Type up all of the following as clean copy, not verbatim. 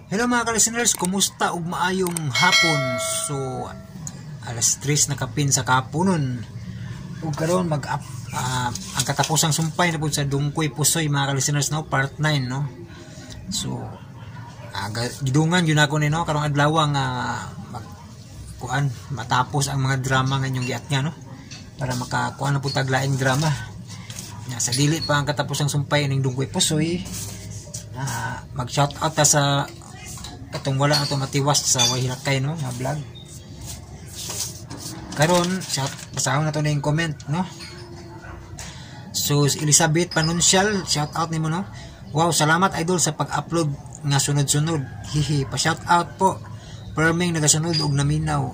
Hello mga ka-listeners, kumusta ug maayong hapon? So alas 3 na kapin sa kapunon. Ug karon mag up ang katapusang sumpay na pud sa Dungkoy Pusoy, mga ka-listeners, no, part 9, no. So gidungan gyud nako ni, no, karong adlaw nga mag kuan, matapos ang mga drama nga inyong giat nga, no, para makakuan na pud tag laing drama. Nya, sa dili pa ang katapusang sumpay ning Dungkoy Pusoy, mag shout out ta sa katong wala na to matiwas sa Way Hilakay, no, nga vlog. Karon shout, basahon na to na yung comment, no. So si Elizabeth Panuncial, shout out nimo, no. "Wow, salamat idol sa pag-upload nga sunod-sunod. Hihi, pa shout out po. Perming nagasunod og naminaw.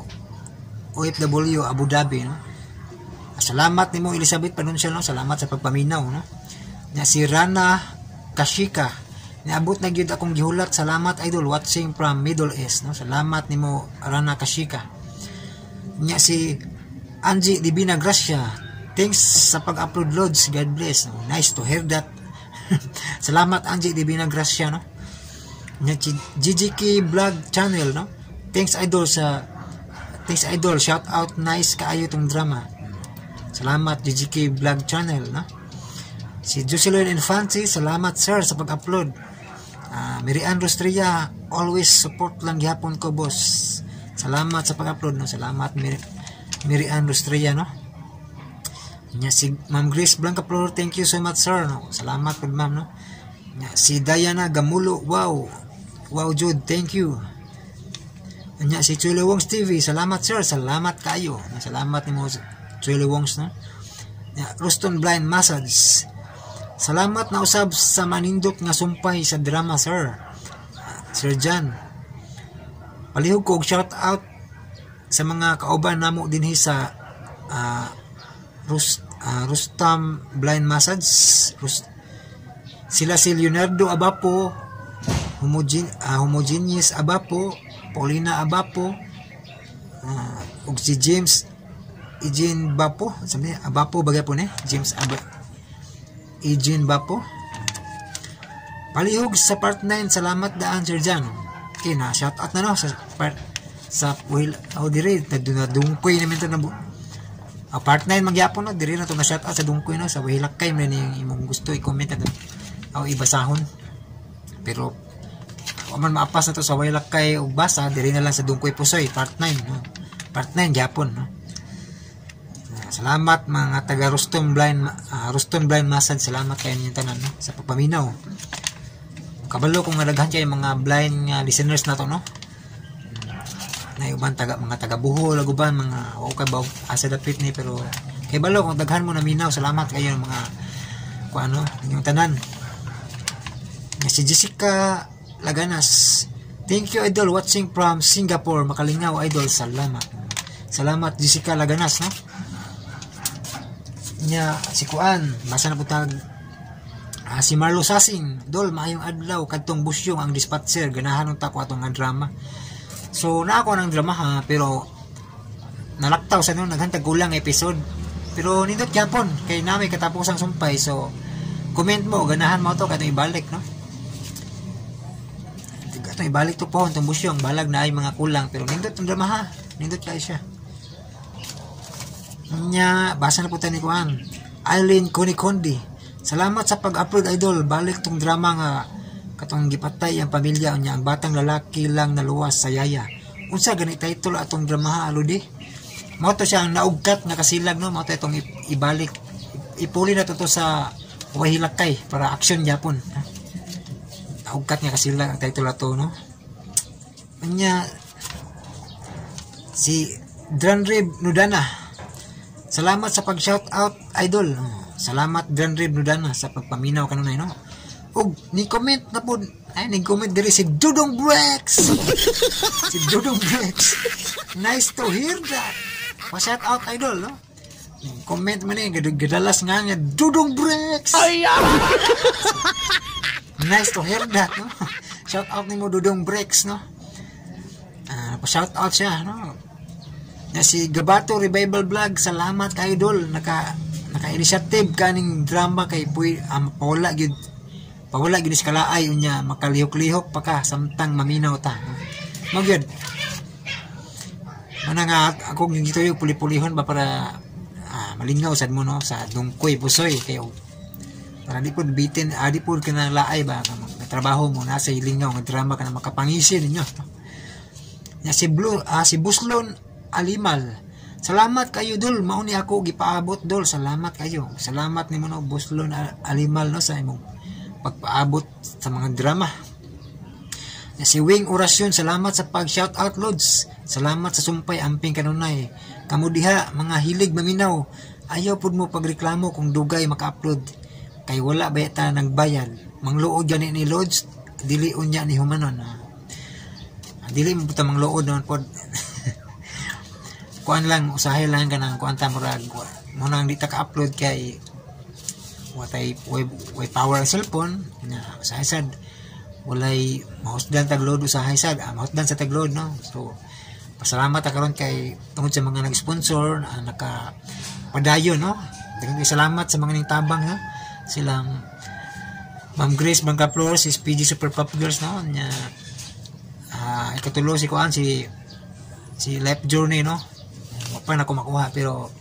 OFW Abu Dhabi," no. Salamat nimo, Elizabeth Panuncial, no. Salamat sa pagpaminaw, no. Na si Rana Kashika, "Niabot na gyud akong gihulat. Salamat idol, watching from Middle East," no. Salamat nimo, Rana Kashika. Nya si Angie Divina Gracia, "Thanks sa pag-upload, Lods. God bless," no. Nice to hear that. Salamat, Angie Divina Gracia, no. Nya si GGK Vlog Channel, no, "Thanks idol sa thanks idol, shout out, nice kaayo tong drama." Salamat, GGK Vlog Channel, no. Si Jocelyn Infante, "Salamat sir sa pag-upload." Mary Ann Rostria, "Always support lang gihapon ko, boss. Salamat sa pag-upload," no. Salamat, Mary Ann Rostria, no. Nya si Ma'am Grace Blanca Flor, "Thank you so much sir," no. Salamat pud, ma'am, no. Nya si Diana Gamulo, "Wow. Wow Jude, thank you." Nya si Chulo Wongs TV, "Salamat sir, salamat kayo." Salamat nimo, Chulo Wongs, no. Nya Ruston Blind Massage, "Salamat na usab sa manindot nga sumpay sa drama, sir." Sir John. Palihog ko og shout out sa mga kauban namo dinhi sa Rustam Blind Massage. Sila si Leonardo Abapo, Homogeneous Abapo, Paulina Abapo, ug si James Ejin Bapo, sabi Abapo bagay po ni James Aba Ejin Bapo. Palihog sa part 9, salamat daan, Sir John. Okay na, shout out na, no, sa part sa will oh dire nadungkoy namin to na part 9 magyapon, no. Dire na to na shout out sa dungkoy, no, sa Wahilakay man ni imong gusto i-comment ato o ibasahon. Pero wa man maapas na to sa Wahilakay og basa, dire na lang sa Dungkoy Pusoy part 9, no. Part 9 gyapon, no. Salamat mga taga Ruston Blind Massage, salamat kayo ninyong tanan, no, sa pagpaminaw. Kabalo kung nga daghan kay mga blind nga listeners na to, no, na uban taga mga taga Bohol ug uban mga wa kay ba asa dapit ni, pero kay balo kung daghan mo naminaw. Salamat kayo mga kung ano inyong tanan. Nga si Jessica Laganas, "Thank you idol, watching from Singapore. Makalingaw idol, salamat." Salamat, Jessica Laganas, no. Nya si Kuan, basa na po tag si Marlo Sasing, "Dol, maayong adlaw. Kadtong busyong ang dispatcher, ganahan unta ko atong nga drama." So na ako ng drama ha, pero nalaktaw sa no, naghantag kulang episode, pero nindot gyapon kay nami katapusang sumpay. So comment mo ganahan mo to kadtong ibalik, no. Katong ibalik to po tong busyong, balag na ay mga kulang, pero nindot ang drama ha, nindot kay siya. Nya, basa na po tayo ni Kuan. Eileen Konikondi, "Salamat sa pag-upload idol. Balik tong drama nga katong gipatay ang pamilya niya, ang batang lalaki lang naluwas sa yaya. Unsa gani title atong drama ha, Lodi?" Mao to siya ang Naugkat nga Kasilag, no. Mao to itong ibalik, ipuli na to to sa Wahilakay para action gyapon. Naugkat nga Kasilag ang title ato, no. Nya si Dranrib Nudana, "Salamat sa pag shout out idol." Salamat, Dranrib Nudana, sa pagpaminaw kanunay, no. Ug ni comment na po ay ni comment diri si Dudong Brex. Si Dudong Brex, "Nice to hear that. Pa shout out idol," no. Comment man ni gadalas nga nga Dudong Brex. "Nice to hear that," no. Shout out nimo, Dudong Brex, no. Pa shout out siya, no. Na si Gabato Revival Vlog, "Salamat kay idol, naka naka-initiative kaning drama kay puy pawala gyud." Pawala gyud sa kalaay, unya makalihok-lihok pa ka samtang maminaw ta, no? Mao gyud mana nga akong gituyo, puli-pulihon ba para malingaw sad mo, no, sa Dungkoy Pusoy, kay para di pud bitin, di pud ka na laay ba nga trabaho mo nasa lingaw nga drama ka na makapangisi ninyo, no? Nya si Blue, si Buslon Alimal. Salamat kayo, dol, mao ni ako gipaabot, dol. Salamat kayo. Salamat nimo, no, Buslon Alimal, no, sa imong pagpaabot sa mga drama. Nya si Wing Orasyon, salamat sa pag shout out, Lods. Salamat sa sumpay, amping kanunay. Kamo diha mga hilig maminaw. Ayaw pud mo pagreklamo kung dugay maka-upload. Kay wala ba ta nagbayad. Mangluod gani ni Lods, dili unya ni humanon. Dili mo ta mangluod naman pod. Kuan lang, usahay lang kanang kuan ta, murag mo nang di ta ka-upload kay watay way, way power ang cellphone na usahay sad walay mahusdan tag load, usahay sad mahusdan sa tag load, no? So pasalamat ta karon kay tungod sa mga nag-sponsor na naka padayon, no? Daghang kay salamat sa mga ning tabang, ha, silang Ma'am Grace Bangka Flores, si PG Super Pop Girls, no? Nya ikatulo si kuan, si si Life Journey, no? Wa pa na ko makuha, pero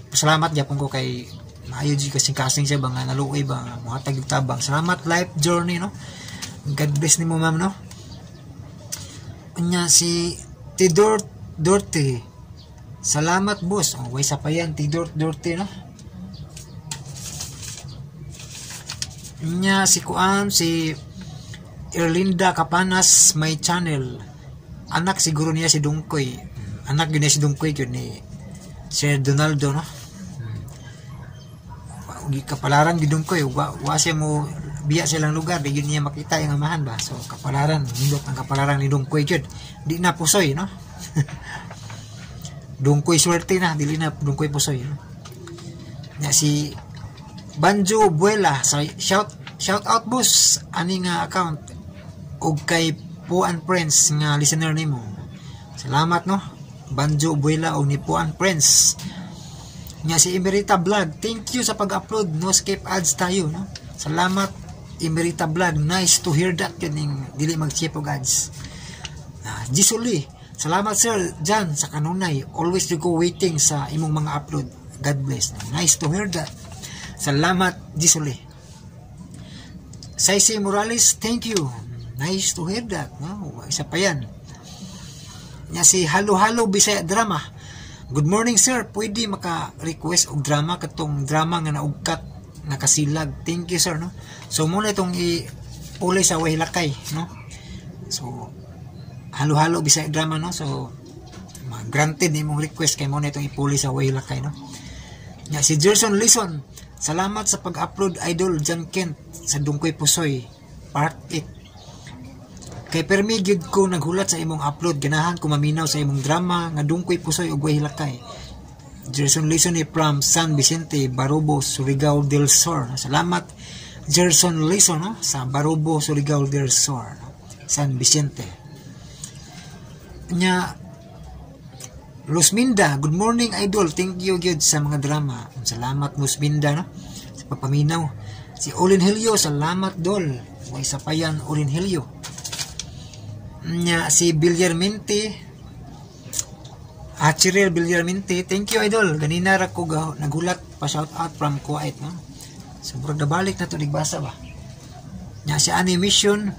pasalamat gyapon ko kay maayo jud kasing kasing siya ba nga naluoy ba nga mohatag og tabang. Salamat, Life Journey, no? God bless nimo, ma'am, no? Unya si Tidor Dorte, salamat, boss. Oh, way sa pa yan, Tidor Dorte, no? Unya si kuan, si Erlinda Capanas, my channel. Anak siguro niya si Dungkoy. Anak yun niya si Dungkoy yun ni Sir Donaldo, no? Kapalaran gyud Dungkoy, wa siya mo biya silang lugar, di yun niya makita yung amahan ba. So kapalaran, nindot ang kapalaran ni Dungkoy jud. Di na pusoy, no? Dungkoy swerte na, dili na Dungkoy pusoy, no? Nya si Banjo Buela, sa shout shout out, boss, ani nga account og kay Puan Friends nga listener nimo. Salamat, no? Banjo Buela og ni Puan Friends. Nya si Emerita Vlog, thank you sa pag-upload, no skip ads tayo, no? Salamat, Emerita Vlog, nice to hear that yun ning dili mag-skip og ads. Jisuli, salamat, sir Jan, sa kanunay, always to go waiting sa imong mga upload. God bless. Nice to hear that. Salamat, Jisuli. Saisi Morales, thank you. Nice to hear that. No? Isa pa yan. Nya si Halo Halo Bisaya Drama. Good morning, sir. Pwede maka-request og drama, katong drama nga naugkat nakasilag. Thank you, sir, no. So muna itong i-pulay sa Wahilakay, no. So Halo Halo Bisaya Drama, no. So granted imong request kay mo na itong ipuli sa Wahilakay, no. Nya si Gerson Lison, salamat sa pag-upload, Idol John Kent, sa Dungkoy Pusoy Part 8. Kay permi gyud ko naghulat sa imong upload, ganahan ko maminaw sa imong drama nga Dungkoy Pusoy ug Wahilakay. Gerson Lison ni from San Vicente, Barobo, Surigao del Sur. Salamat, Gerson Lison, no? Sa Barobo, Surigao del Sur, no? San Vicente. Nya Luzminda, good morning, idol. Thank you gyud sa mga drama. Salamat, Luzminda, no? Sa pagpaminaw. Si Olin Helio, salamat, dol. Way sa payan, Olin Helio. Nya si Villarmente, Chiril Villarmente, thank you, idol. Ganina ra ko nagulat pa shout out from Kuwait, no? So murag nabalik na to nagbasa ba. Nya si Animation,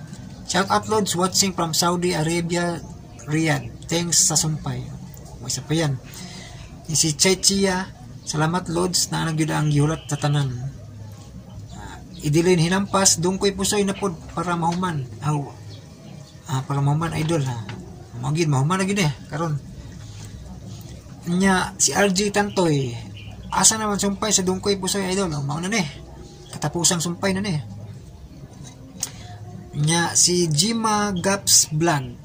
shout out, Lods, watching from Saudi Arabia, Riyadh. Thanks sa sumpay. May isa pa yan. Nya si Chechia, salamat, Lods, na nagyud ang gihulat sa tanan. Idilin Hinampas, Dungkoy Pusoy na pod para mahuman. Aw, para mahuman, idol, ha. Mao gyud mahuman na gyud eh karon. Nya si RJ Tantoy, asa naman sumpay sa Dungkoy Pusoy, idol? Oh, mao na ni. Katapusang sumpay na ni. Nya si Jima Gaps Vlog,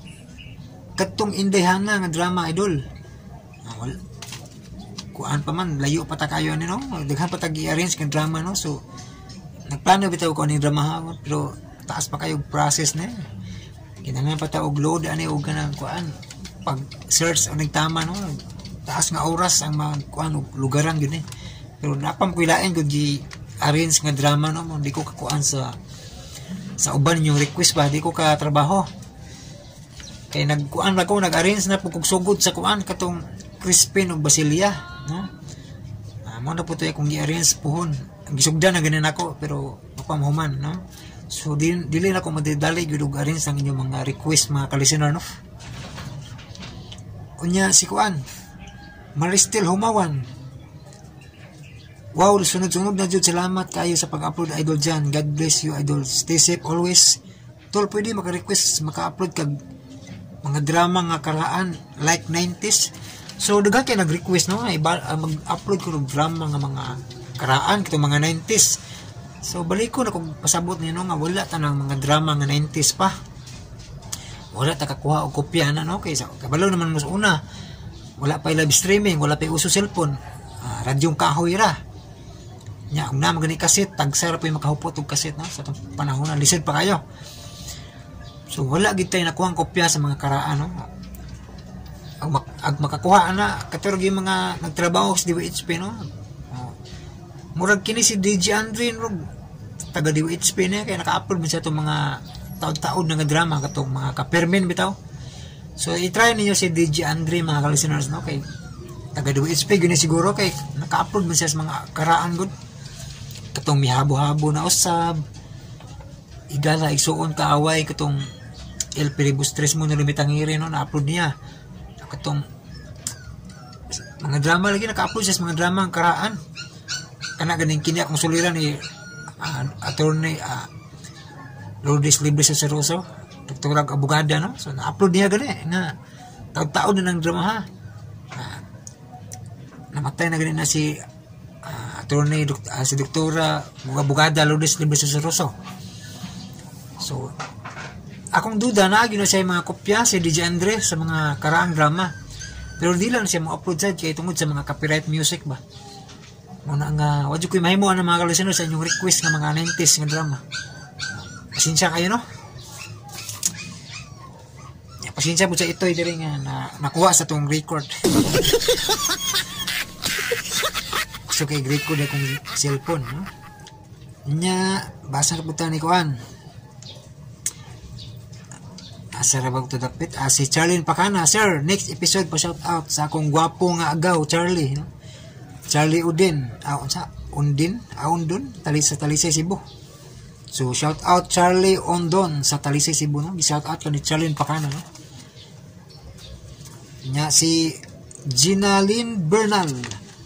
katong Inday Hana nga drama, idol. Wala. Kuan pa man, layo pa ta kayo ani, no? Daghan pa tag i-arrange nga drama, no? So nagplano bitaw ko ani drama ha, pero taas pa kayo process na eh. Kinahanglan pa ta og load ani og kanang kuan pag search og nagtama, no? Taas nga oras ang mga kuan og lugaran gyud eh. Pero napam ko ilain gud gi arrange nga drama, no? Mo di ko kakuan sa Sa uban ninyong request ba, di ko ka trabaho. Kay nagkuan ra ko, nag-arrange na po kog sugod sa kuan katong Crispin ug Basilia, no? Mo na po to akong gi-arrange puhon. Ang gisugdan na ganin ako pero mapamhuman, no? So dili na ko madidali gyud og arrange ang inyong mga request mga ka-listener, no? Unya si kuan Maristel Humawan. Wow, sunod-sunod na jud, salamat kayo sa pag-upload, Idol Jan. God bless you, Idol. Stay safe always. Tol, pwede maka-request maka-upload kag mga drama nga karaan like 90s. So daghan kay nag-request, no, ay mag-upload ko og drama nga mga karaan katong mga 90s. So balik ko na kung pasabot niyo, no, nga wala ta ng mga drama nga 90s pa. Wala ta kakuha og kopya na, no, kay sa kabalo naman mo sa una. Wala pa live streaming, wala pa uso cellphone. Radyong kahoy ra. Nya kung na magani kaset, tagsa ra pa yung makahupot og kaset, no, sa atong panahon na lisod pa kayo. So wala gid tay nakuhang kopya sa mga karaan, no. Ag makakuha na katurog yung mga nagtrabaho sa DWHP, no. Oh. Murag kini si DJ Andre, murag taga DWHP na kay naka-upload man sa itong mga taod-taod na nga drama katong mga kapermen bitaw. So i-try ninyo si DJ Andre mga ka-listeners, no, kay taga DWHP gyud ni siguro kay naka-upload man siya sa mga karaan gud. Katong mihabo-habo na usab, igala igsuon kaaway, katong El Piribus Tres mo na lumitangiri, no, na-upload niya. Katong mga drama lagi naka-upload siya sa mga drama ang karaan. Kana ganing kini akong suliran ni attorney Lourdes Libre sa Seroso, doktorang abogada, no. So na-upload niya gani nga taod-taod na ng drama ha. Namatay na gani na si attorney si doktora abogada Lourdes Libre sa Seroso. So akong duda na gyud na siya mga kopya si DJ Andre sa mga karaang drama. Pero di lang siya mo-upload sad kay tungod sa mga copyright music ba. Muna nga wa jud koy mahimo ana mga ka-listener sa inyong request nga mga 90s nga drama. Pasensya kayo, no. Ya, pasensya po sa itoy diri nga na, nakuha sa tong record. So kay record akong cellphone, no. Nya basa ra pud ta ni kuan. Asa ra ba to dapit? Si Charlene Pacana, sir, next episode pa shout out sa akong gwapo nga agaw, Charlie, no? Charlie Udin, unsa? Undin, Aundon, Talisa, Talisay, Cebu. So shout out Charlie Ondon sa Talisay, Cebu, no? Gi-shout out ka ni Charlene Pacana, no? Nya si Gina Lynn Bernal.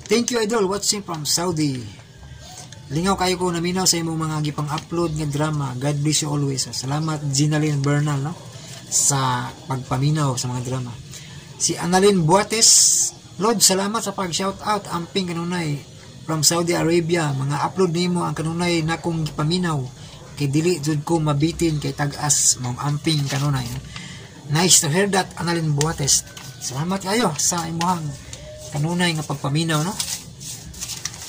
Thank you, Idol, watching from Saudi. Lingaw kayo ko naminaw sa imong mga gipang-upload nga drama. God bless you always. Salamat Gina Lynn Bernal, no, sa pagpaminaw sa mga drama. Si Annalyn Buates, Lord, salamat sa pag-shout out amping kanunay from Saudi Arabia. Mga upload nimo ang kanunay nakong gipaminaw kay dili jud ko mabitin kay tag-as mong amping kanunay. Nice to hear that, Annalyn Buates. Salamat kayo sa imuhang kanunay nga pagpaminaw, no.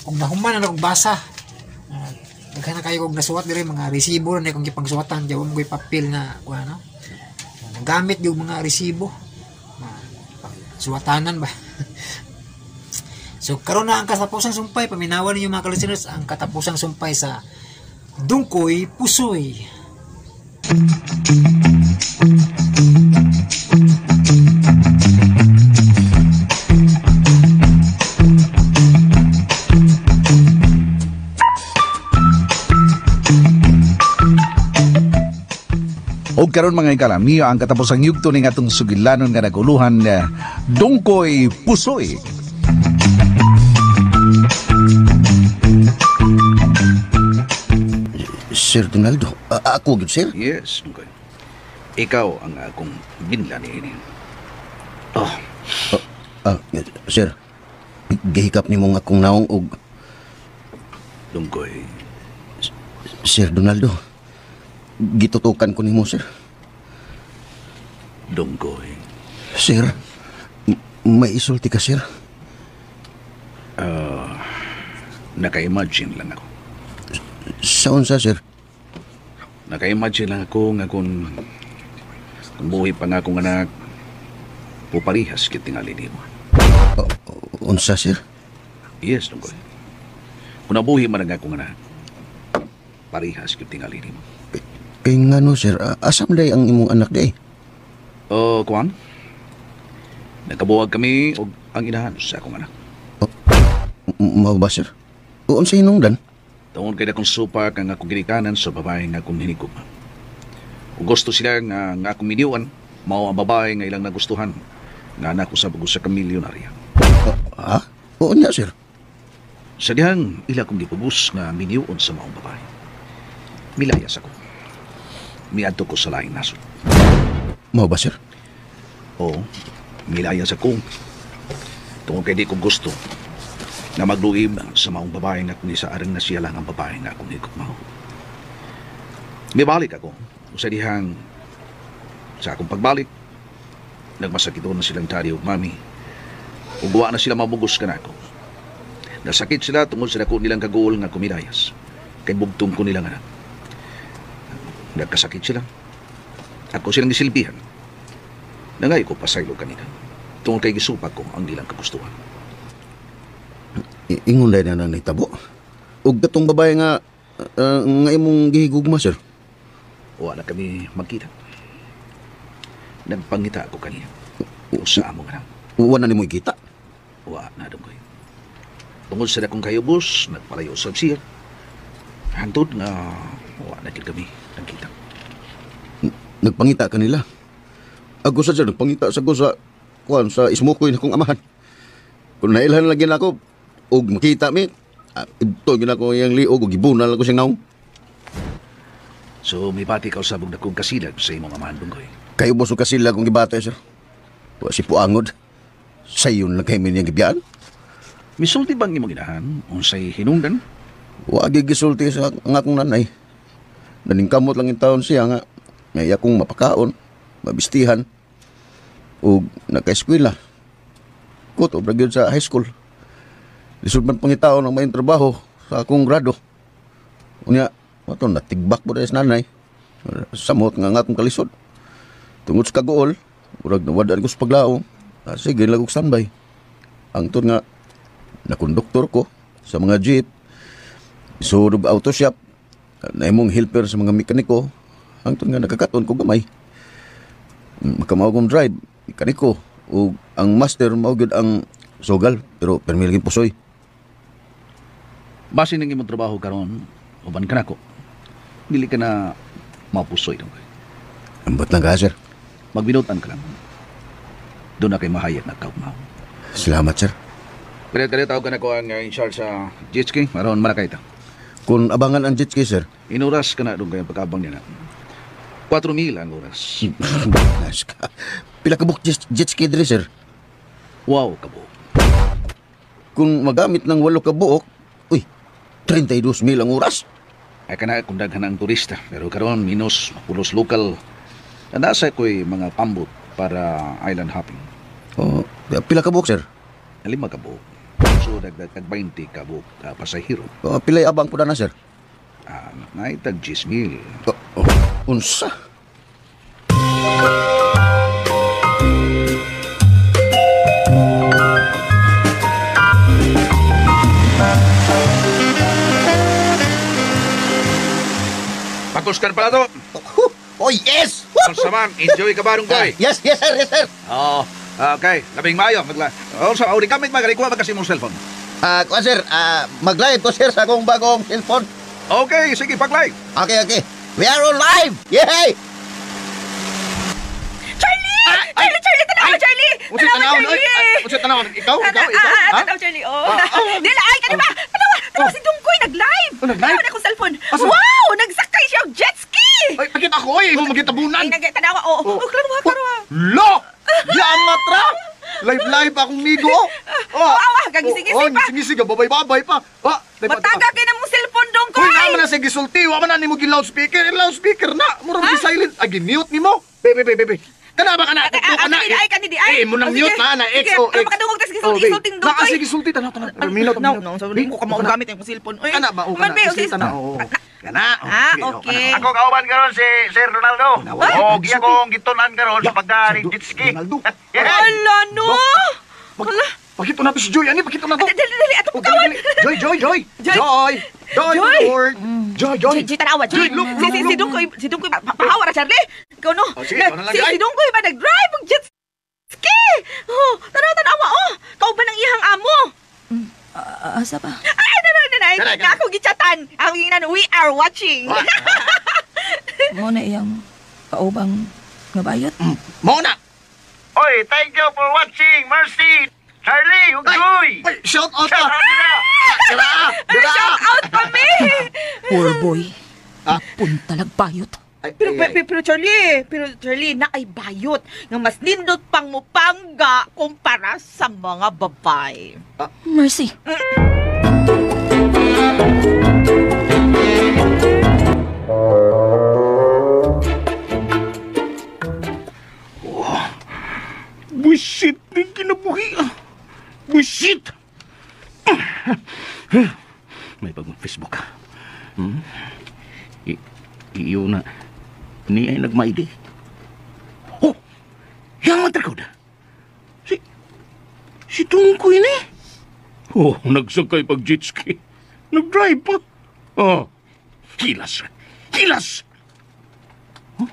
Ug nahuman na akong basa. Daghan na kayo kog nasuwat diri mga resibo na akong gipangsuwatan, jawa mo koy papel nga kuha, no. Gamit yung mga resibo. Suwatanan ba? So karon na ang katapusang sumpay, paminawan ninyo mga ka-listeners ang katapusang sumpay sa Dungkoy Pusoy. Og karon mga higala, niyo ang katapusang yugto ning atong sugilanon nga naguluhan Dungkoy Pusoy. Sir Donaldo, ako gyud, sir? Yes, Dungkoy. Ikaw ang akong binla niini. Oh. Sir, gihikap nimo nga akong naong og Dungkoy. Sir Donaldo, gitutukan ko nimo, sir. Dungkoy. Sir, may isulti ka, sir? Naka-imagine lang ako. Sa unsa, sir? Naka-imagine lang ako nga kung buhi pa nga akong anak, puparihas kit tingali nimo. Unsa, sir? Yes, Dungkoy. Kung nabuhi man ang akong anak, parihas kit tingali nimo. Kay ngano sir, asam day ang imong anak day? O, kuan? Nagkabuwag kami og ang inahan sa akong anak. Mao ba sir? O unsa hinungdan? Tungod kay akong supak ang akong ginikanan sa babae nga akong hinigugma. Ug gusto sila nga akong minyuan, mao ang babae nga ilang nagustuhan nga anak usab og usa ka milyonarya. Ha? Oo niya sir. Sa dihang ila kong gipubos nga minyuon sa maong babae. Milayas ako. Miadto ko sa laing nasod. Mao ba sir? Oo, milayas ako. Tungod kay di ko gusto na magluib sa maong babae nga kung isaaring na siya lang ang babae nga akong higugma. Mibalik ako. Sa dihang sa akong pagbalik, nagmasakit na silang daddy ug mami. Ug wa na sila mabugos kanako. Nasakit sila tungod sa dako nilang kaguol nga kumilayas. Kay bugtong ko nilang anak. Nagkasakit sila. Ako silang gisilbihan. Nangay ko pasaylo kanila. Tungod kay gisupak ko ang nilang kagustuhan. Ingon day na nang nahitabo. Ug katong babae nga nga imong gihigugma sir. Wala kami magkita. Nagpangita ako kaniya. O sa among anak. Wa na nimo ikita. Wa na dong koy. Tungod sa dakong kayubos, nagpalayo usab siya. Hantod nga wa na gid kami nagkita. Nagpangita kanila. Ako sa sir, nagpangita sa ko sa kuan sa ismukoy na kong amahan. Kung nailhan lagi na ako ug makita mi, ito gyud ako iyang liog ug gibunal ako siyang naong. So may bati ka usab og dakong kasilag sa imong amahan, Dunggoy. Kayo boso kasilag kung gibati sir. Wa si puangod. Sayon lang kay mi niyang gibiyaan. Misulti bang imong inahan unsay hinungdan? Wa gisulti sa ang akong nanay. Naningkamot lang in taon siya nga may akong mapakaon, mabistihan ug nakaeskwela. Kutob ra gyud sa high school. Lisod man pangitaon ang mayong trabaho sa akong grado. Unya, ato natigbak po sa nanay. Samot nga nga akong kalisod. Tungod sa kaguol, murag nawad-an ko sa paglaom. Sige, lang og standby. Angtod nga, nakonduktor ko sa mga jeep, isuod og auto shop, naimong helper sa mga mekaniko. Angtod nga nakakaton ko gamay. Makamao kong drive, mekaniko. O ang master mao gyud ang sugal, pero permi lagi pusoy. Basin ang imong trabaho karon, uban ka nako. Dili ka na mapusoy dong. Ambot lang ka, sir. Magbinutan ka lang. Doon na kay mahayag na kaugmaw. Salamat, sir. Kaya tawag ka na ko ang in charge sa jet ski. Maroon man na kayo. Kung abangan ang jet ski, sir. Inuras ka na doon kayong pagkabang niya na. 4,000 ang oras. Nice ka. Pila ka buok jet ski diri, sir? Wow, kabuok. Kung magamit ng 8 ka buok, uy, 32,000 ang oras. Ay kana kung daghan ang turista, pero karon minus pulos lokal. Nasa ko'y mga pambot para island hopping. Oh, pila ka buok, sir? 5 ka buok. So dagdag tag 20 ka buok pasahero. Oh, pilay abang po na, sir? Naitag 10,000. Oh, unsa? Pakuskan pala to. Oh, yes! Unsa man, enjoy ka ba koy? Yes, yes, sir, yes, sir. Oh, okay. Labing maayo. Unsa, oh, di gamit magari kuha ba kasi mong cellphone? Kuha, sir, mag-live ko, sir, sa akong bagong cellphone. Okay, sige, pag-live. Okay, okay. We are on live! Yay! Charlie! Charlie, Charlie, tanaw, Charlie! Tanaw, Charlie! Unsa tanaw? Ikaw, ikaw, ikaw? Ha? Tanaw, Charlie, oh. Dila, ay, kanima! Tanaw, tanaw si Dungkoy, nag-live! Oh, nag-live? Tanaw na akong cellphone. Asa? Wow! Nagsakay siya og jet ski! Ay, pakita ko, oy, imong magitabunan. Ay, tanawa, oh. Oh, klaro, klaro. Lo! Yamat ra! Live-live akong migo. Oh, awa, gagising-gising Oh, pa. gising-gising, babay-babay pa. Ah, Mataga kay na mong cellphone, Dungkoy! Uy, naman na siya gisulti. Wa man na nimo gi-loudspeaker. Loudspeaker na. Murag gi-silent. Ay, gi-mute nimo. Be, be, be, be. Kana ba kana? Kana, ay, kani di ay. Eh, mo nang mute na na X O O X. Makadungog tas gisulti Naka Dungkoy. sige sulti tanaw tanaw. Minute, No, no, so ko ka mao gamit ang cellphone. Uy. Kana ba o Man, kana? be, Sulti na oo. Kana. Ah, okay. Ako kauban karon si Sir Ronaldo. Nawala. O giya kong gitun-an karon sa pagdari jet ski. Ronaldo. Ala no. Ala. Pakita na to si Joy ani, pakita na to. Dali, dali, ato Oh, pagkawan. dali, dali. Joy, Joy, Joy. Joy. Joy. Joy. Joy. Joy. Joy, Joy. Joy, Joy, tanawa, Joy. Joy, look, Si, look, si, look. si Dungkoy, si Dungkoy, pahawa ra, Charlie. Ikaw, no? Oh, sige, ikaw na lang, Si, Joy. si Dungkoy ba, nag-drive og jet ski. Oh, tanaw, tanawa, oh. Kauban ang iyang amo. Asa ba? Ay, no, no, no, no. Kanay, Nga ako gichatan. Ang ingnan, we are watching. Mo na iyang kaubang nga bayot. Mao na. Oy, thank you for watching. Mercy, Charlie, ug Joy. Ay, shout out Shout ta. out nila. Dira, dira. Shout out kami. Poor boy. Ah. Puntalag bayot. Ay, Pero, ay, ay. pero, pero, Charlie, pero Charlie, na ay bayot nga mas nindot pang mupangga kumpara sa mga babae. Mercy. Buisit ng kinabuhi. Ah. Buisit! May bagong Facebook. Hmm? Iyo na. Ni ay nagmaidi. Oh! Yang matrikod. Si Tungkoy ni. Oh, nagsakay pag jet ski. Nag-drive pa. Oh, hilas. Hilas! Huh?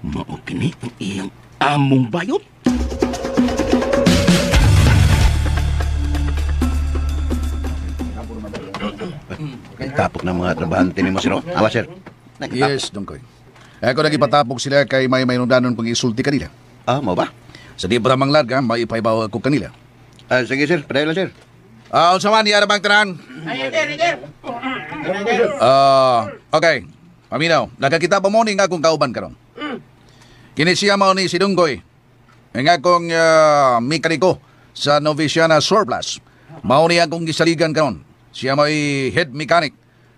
Mao kini ang iyang among bayot. Tapok na mga trabahante nimo sir. oh. Awa sir. Nagtapok. Yes, Dongkoy. Ako nagipatapok sila kay may mayroon kong isulti kanila. Ah, mao ba? Sa di pa tamang larga, may ipaibaw ako kanila. Ah, sige sir, padayon lang sir. Ah, unsa man niya bang tanan? Ah, okay. Paminaw, nakakita pa mo ni nga akong kauban karon. Kini siya mao ni si Dunggoy. Ang akong mekaniko sa Noviciana Surplus. Mao ni akong gisaligan karon. Siya may head mechanic.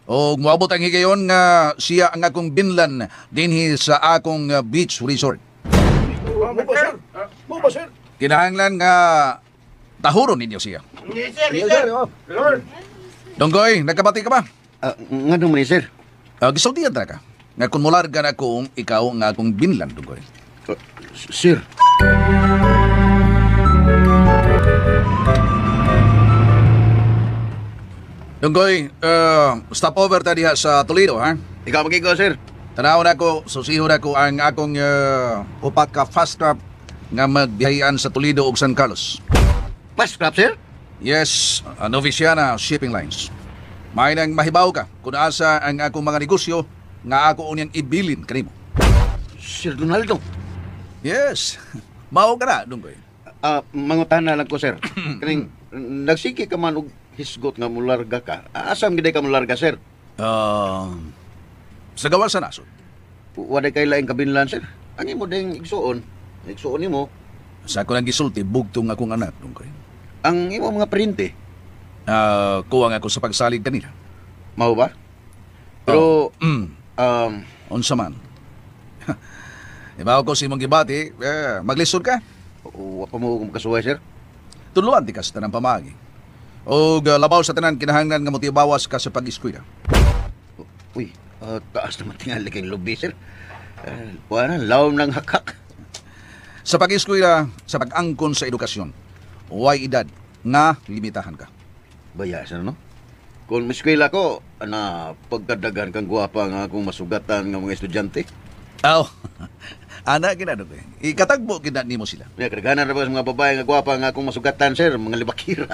O moabot ang higayon nga siya ang akong binlan dinhi sa akong beach resort. Kinahanglan nga tahuron ninyo siya. Donggoy, nagkabati ka ba? Ah, ngano man ni sir? Gisultihan ta ka. Nga kung mularga na kung ikaw nga akong binlan, Donggoy. Ah, sir. Donggoy, stopover ta diha sa Toledo, ha? Ikaw magigo sir. Tanaw na ko, susiho na ko ang akong upat ka fast craft nga magbiyahian sa Toledo ug San Carlos. Fast craft sir. Yes, Noviciana Shipping Lines. May nang mahibaw ka kung asa ang akong mga negosyo nga ako unyang ibilin kanimo. Sir Donaldo. Yes, mao ka na, Donggoy. Ah, mangutana lang ko sir. Kaning nagsige ka man og hisgot nga mularga ka. Asam gid ka mularga sir? Sa gawas sa nasod. Wala kay laing kabinlan sir. Ang imo ding igsuon. Igsuon nimo Sa ako nang gisulti, bugtong akong anak, Donggoy. ang imo mga printe. Kuwang ako sa pagsalig kanila. Mao ba? Pero Unsa man. Ibaw ko sa imong gibati, eh, maglisod ka. wa pa mo kung makasuway sir. Tuluan di ka sa tanang pamagi. O labaw sa tanan kinahanglan nga motibawas ka sa pag-eskwela. Uy, taas naman tingali kay lubi sir. Wala na, lawom ng hakak. Sa pag-eskwela, sa pag-angkon sa edukasyon, way edad nga limitahan ka. Baya sir no? Kung miskwela ko, na pagkadagan kang gwapa nga akong masugatan nga mga estudyante. Aw, ana ginado ko. Ikatagbo gid nimo sila. Ya, kadaghanan ra ba sa mga babae nga gwapa nga akong masugatan sir, mga libakira.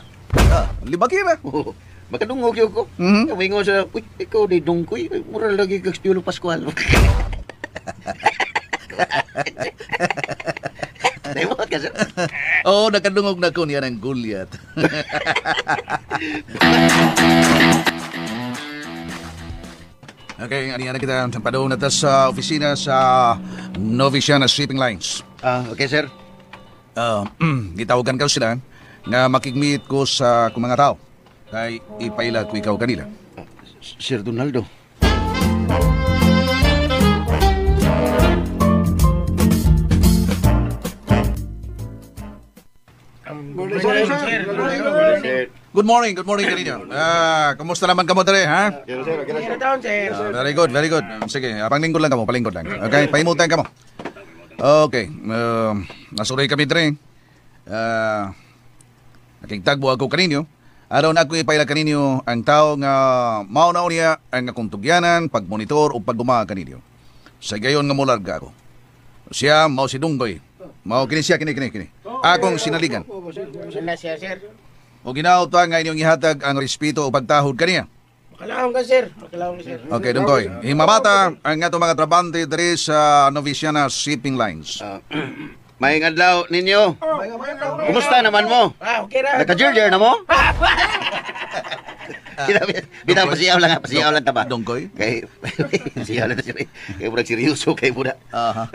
Ah, libakira. Oo. Makadungog yun ko. Mhm. Kamingon sa, uy, ikaw di dungkoy, ay, mura lagi kag Piolo Pascual. Naimot ka, sir. Oo, nakadungog na ko niya ng Goliath. Okay, ani na kita padung na ta sa opisina sa Noviciana Shipping Lines. Ah, okay, sir. Gitawagan ka sila nga makigmeet ko sa akong mga tao. Kay ipaila ko ikaw kanila. Sir Donaldo. Good morning kanino. Ah, kumusta naman kamo dere, ha? Ah, very good, very good. Sige, panglingkod lang kamo, palingkod lang. Okay, pahimutan kamo. Okay, nasuray kami dere. Nakigtagbo ako kaninyo. Aron ako ipaila kaninyo ang tao nga mao na niya ang akong tugyanan, pagmonitor o pagguma kaninyo. Sa gayon nga mularga ako. Siya mao si Dunggoy. Mao kini siya kini. Akong sinaligan. Sila siya, sir. O ginaw ta nga inyong ihatag ang respeto o pagtahod kaniya. Makalahong ka, sir. Makalahong ka, sir. Okay, Dunggoy. Himabata ang atong mga trabante diri sa Noviciana Shipping Lines. Maayong adlaw ninyo. Kumusta naman mo? Ah, okay ra. Naka-jerjer na mo? Bitaw, pasiyaw lang ha, pasiyaw lang ta ba? Dunggoy? Kay, pasiyaw lang ta sir. Kay murag seryoso kay muna. Aha.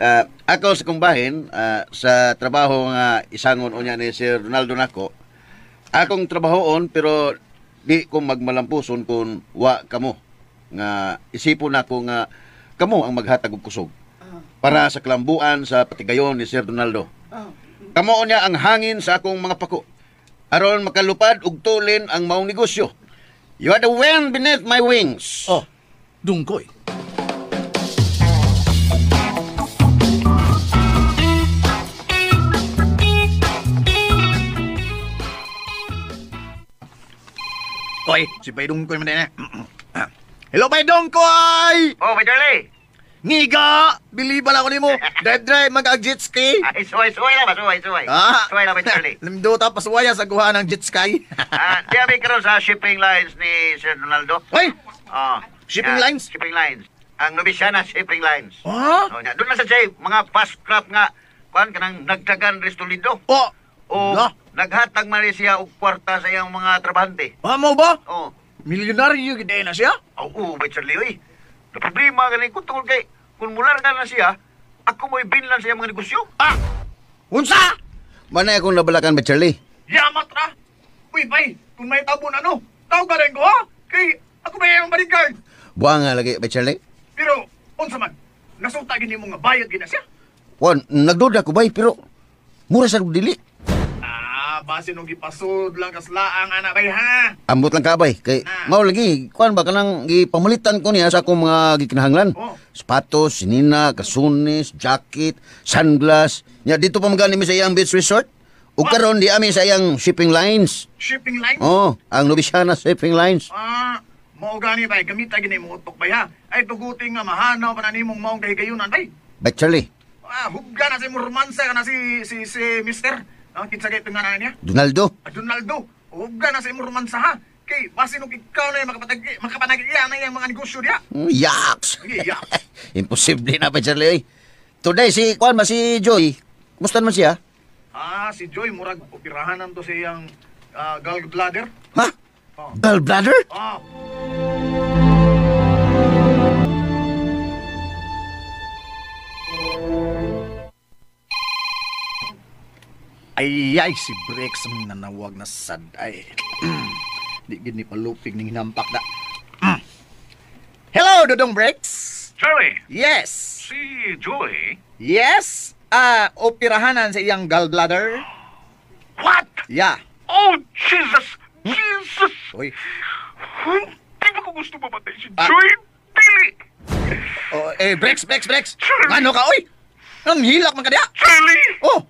Ako sa kumbahin, sa trabaho nga isangon unya ni Sir Ronaldo nako, akong trabahoon pero di ko magmalampuson kung wa kamo nga isipon nako nga kamo ang maghatag og kusog para sa kalambuan sa patigayon ni Sir Donaldo. Kamo niya ang hangin sa akong mga pako aron makalupad og tulin ang maong negosyo. You are the wind beneath my wings. Oh, Dunggoy. Oy, si Bay Dungkoy man din eh. Hello, Bay Dungkoy! Oh, Bay Charlie. Niga! Biliban ako nimo. Drive-drive, mag-jet ski. Ay, suway lang ba? Suway. Ah. Suway lang, Bay Charlie. Limdo ta, pasuwaya sa guha ng jet ski. Di abi karon sa shipping lines ni Sir Donaldo. Oy! Oh, Shipping lines? Shipping lines. Ang Noviciana shipping lines. Ha? Oh, nya. Doon na sa Jay, mga fast craft nga kuan kanang nagdagan Restolido. Oh! O Na? naghatag man siya og kwarta sa iyang mga trabahante. Ah, mo ba? Oh. Milyonaryo gid na siya? Oo, Bay Charlie, oy. Na problema gani ko tungod kay kung mularga na siya, ako mo'y binlan sa iyang mga negosyo. Ah! Unsa? Manay akong nabalakan ba, Charlie? Yamat ra! Uy, bay, kung may tabon ano, tawag ka rin ko, ha? Kay, ako ba yung bodyguard? Buwa nga lagi ba, Charlie? Pero, unsa man, nasulta gini mo nga bayad gina siya. Juan, nagduda ko bay, pero mura sa dili. Ah, base nung gipasod lang kaslaang anak bay, ha? Ambot lang kabay kay mao lagi kuan ba kanang gipamalitan ko niya sa akong mga gikinahanglan. Oh. Sapatos, sinina, kasunis, jacket, sunglass. Nya dito pa magani mi sa iyang beach resort. Ug karon di ami sa iyang shipping lines. Shipping lines? Oh, ang Noviciana shipping lines. Ah, mao gani bay, gamita gini mo utok bay, ha? Ay tuguti nga mahanaw pa na nimong maong kahigayunan bay. Bay Charlie, Ah, hugga na si Murmansa ka na si Mister. Ah, kinsa kay tunganan niya? Donaldo. Ah, Donaldo, hugga na si Murmansa ha. Kay basin og ikaw na yung makapanagiya na yung mga negosyo diya. Yaks. Sige, yaks. Imposible na ba Charlie oy. Today si kuan ba si Joy? Kumusta naman siya? Ah, si Joy murag operahanan to sa iyang gallbladder. Ha? Oh. Gallbladder? Ah. Ay, ay, si Brex ang nanawag na sad. Ay, di gini palupig ning hinampak na. Hello, Dodong Brex. Charlie, Yes. si Joy. Yes. Operahanan sa iyang gallbladder. What? Yeah. Oh, Jesus! Jesus! Uy. Hindi ba ko gusto mamatay si Ah. Joy? Dili! Oh, eh, Brex. Ano ka, oy? Ang hilak man ka diya. Charlie! Oh,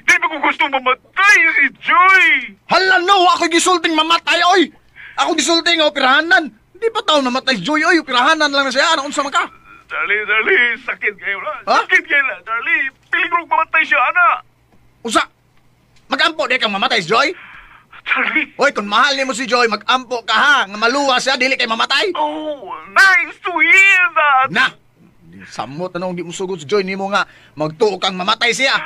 Di ba ko gusto mamatay si Joy? hala no, ako gisulting mamatay, oy. Ako gisulting nga operahanan. Di pa tao namatay Joy, oy. Operahanan lang na siya. Ano, unsa man ka? Charlie, sakit kayo na. Ha? Sakit kayo na, Charlie. Piling kong mamatay siya, ana. Unsa? Magampo di kang mamatay si Joy? Charlie! Oy, kung mahal nimo si Joy, magampo ka ha. Nga maluwa siya, dili kay mamatay. Oh, nice to hear that! Na! Samot na nung di mo sugod si Joy nimo nga magtuo kang mamatay siya.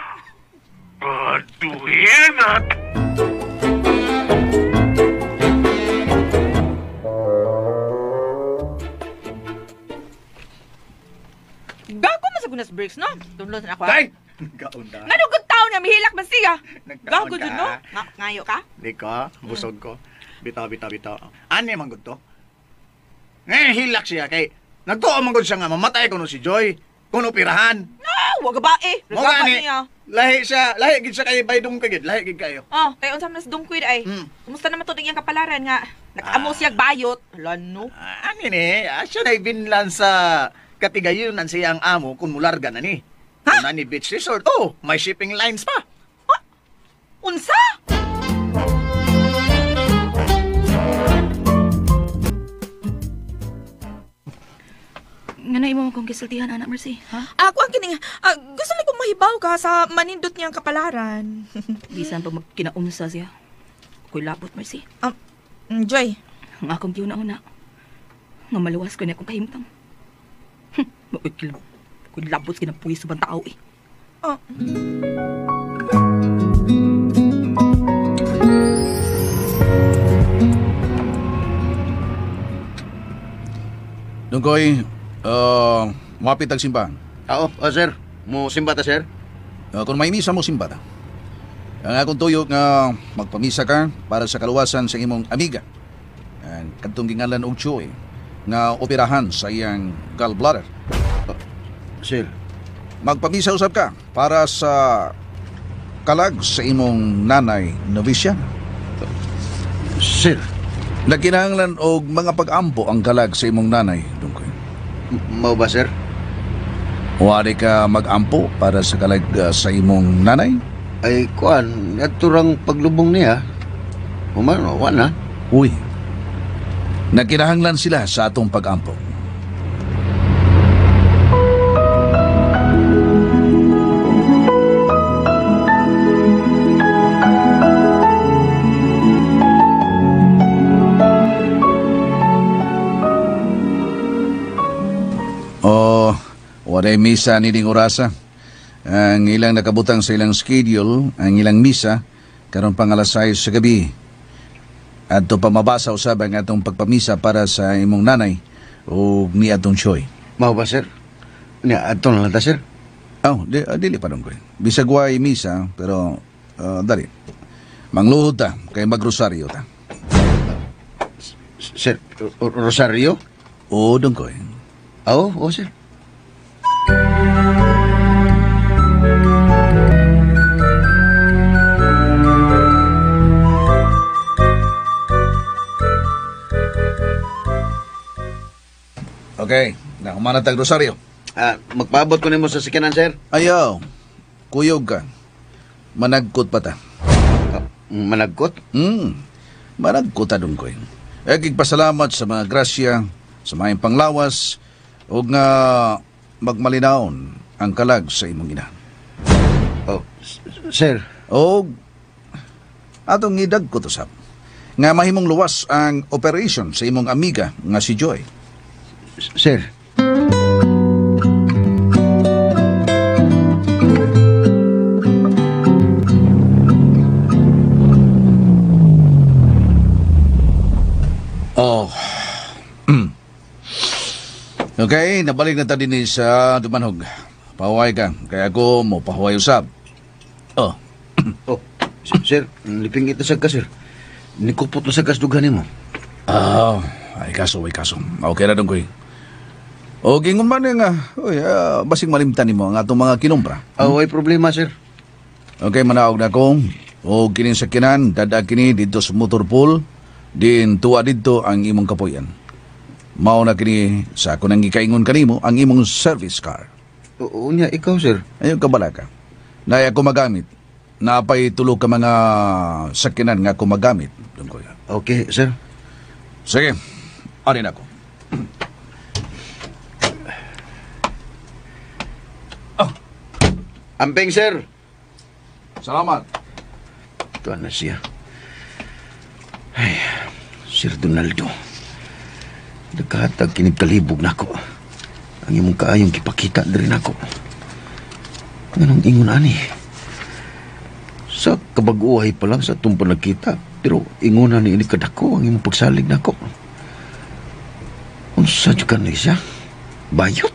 Bad to hear that! Gago man sa gunas breaks, no? Tunlon na ako. Day! Gaon na. Ngano gud taon nga mihilak man siya? Nagkaon Gago ka. jud no? Ngayo ka? Di ka, busog ko. Bitaw. Ani man gud to? Ngayon hilak siya kay nagtuo man gud siya nga mamatay kuno si Joy. Kuno pirahan. No, wag ba eh. Mo Regaba gani. niya. Lahi siya, lahi gid siya kay Baydong kagid, lahi gid kayo. Oh, kay unsa man sa dungkoy ay. Kumusta naman to iyang kapalaran nga nakaamo siya bayot. Hala no. Ani ni, siya na ibinlan sa katigayunan sa iyang amo kung mularga na ni. Ha? Kung ni Beach Resort, oh, may shipping lines pa. Unsa? Nga na imo akong gisultihan, anak Mercy, ha? Ako ang kining, gusto lang kong mahibaw ka sa manindot niyang kapalaran. Bisan pag magkinaunsa siya. Ako'y labot, Mercy. Joy. Ang akong giuna-una, nga maluwas ko niya akong kahimtang. Ako'y labot sa kinapuyo sa bantao eh. Oh. Dungkoy, mapit ang simbahan. Oo, sir. Mo simba ta, sir? Kung may misa mo, simba ta. Ang akong tuyo nga magpamisa ka para sa kaluwasan sa imong amiga. Ang kadtong gingalan og Joy nga operahan sa iyang gallbladder. Sir. Magpamisa usab ka para sa kalag sa imong nanay Novisya. Sir. Nagkinahanglan og mga pag-ampo ang kalag sa imong nanay, Dungkoy. Mao ba, sir? Wari ka mag-ampo para sa kalag sa imong nanay? Ay, kuan, naturang paglubong niya. Humano, wa na. Uy, nagkinahanglan sila sa atong pag-ampo. Oh, walay misa ni ding orasa. Ang ilang nakabutang sa ilang schedule, ang ilang misa, karon pang alas 6 sa gabi. Adto pa mabasa usab ang atong pagpamisa para sa imong nanay o ni atong Choy. Mao ba, sir? Nya, adto na lang ta, sir? Oh, dili pa dong ko. Bisag way misa, pero dali. Mangluhod ta, kay magrosaryo ta. Sir, rosaryo? Oo, dong ko. Oo, oo, sir. Okay, nahuman na tag rosaryo. Magpaabot ko nimo sa sakyanan, sir. Ayaw, kuyog ka. Managkot pa ta. Managkot? Managkot ta dong ko. Pasalamat sa mga grasya, sa mga panglawas, ug nga magmalinawon ang kalag sa imong ina. Oh, sir. Og atong idagkot usab nga mahimong luwas ang operation sa imong amiga nga si Joy. Sir. Oh. Okay, nabalik na ta din sa Dumanhog. Pahuway ka. Kaya ako mo pahuway usab. Oh. Oh, sir, liping ito sa ka, sir. Nikupot na sa kasdugan nimo. Ay kaso, ay kaso. Okay na dong koy. O, gingon man nga, uy, basing malimtan nimo ang atong mga kinumpra. Oh, ay problema, sir. Okay, manaog na ko. O, kining sakinan, dada kini dito sa motor pool, din tuwa dito ang imong kapuyan. Mao na kini sa ako nang gikaingon kanimo ang imong service car. Oo niya, ikaw, sir. Ayun, kabala ka. Naya ko magamit. Napay tulo ka mga sakinan nga ako magamit. Doon ko. Okay, sir. Sige, arin ako. Oh. Amping, sir. Salamat. Ito na siya. Ay, Sir Donaldo. Nagkahatag kinig kalibog na ako. Ang imong kaayong kipakita diri nako. Nganong ingon ani? Sa kabag-uhay pa lang sa atong panagkita, pero ingon ni ini kadako ang imong pagsalig nako. Unsa jud ka ni siya? Bayot.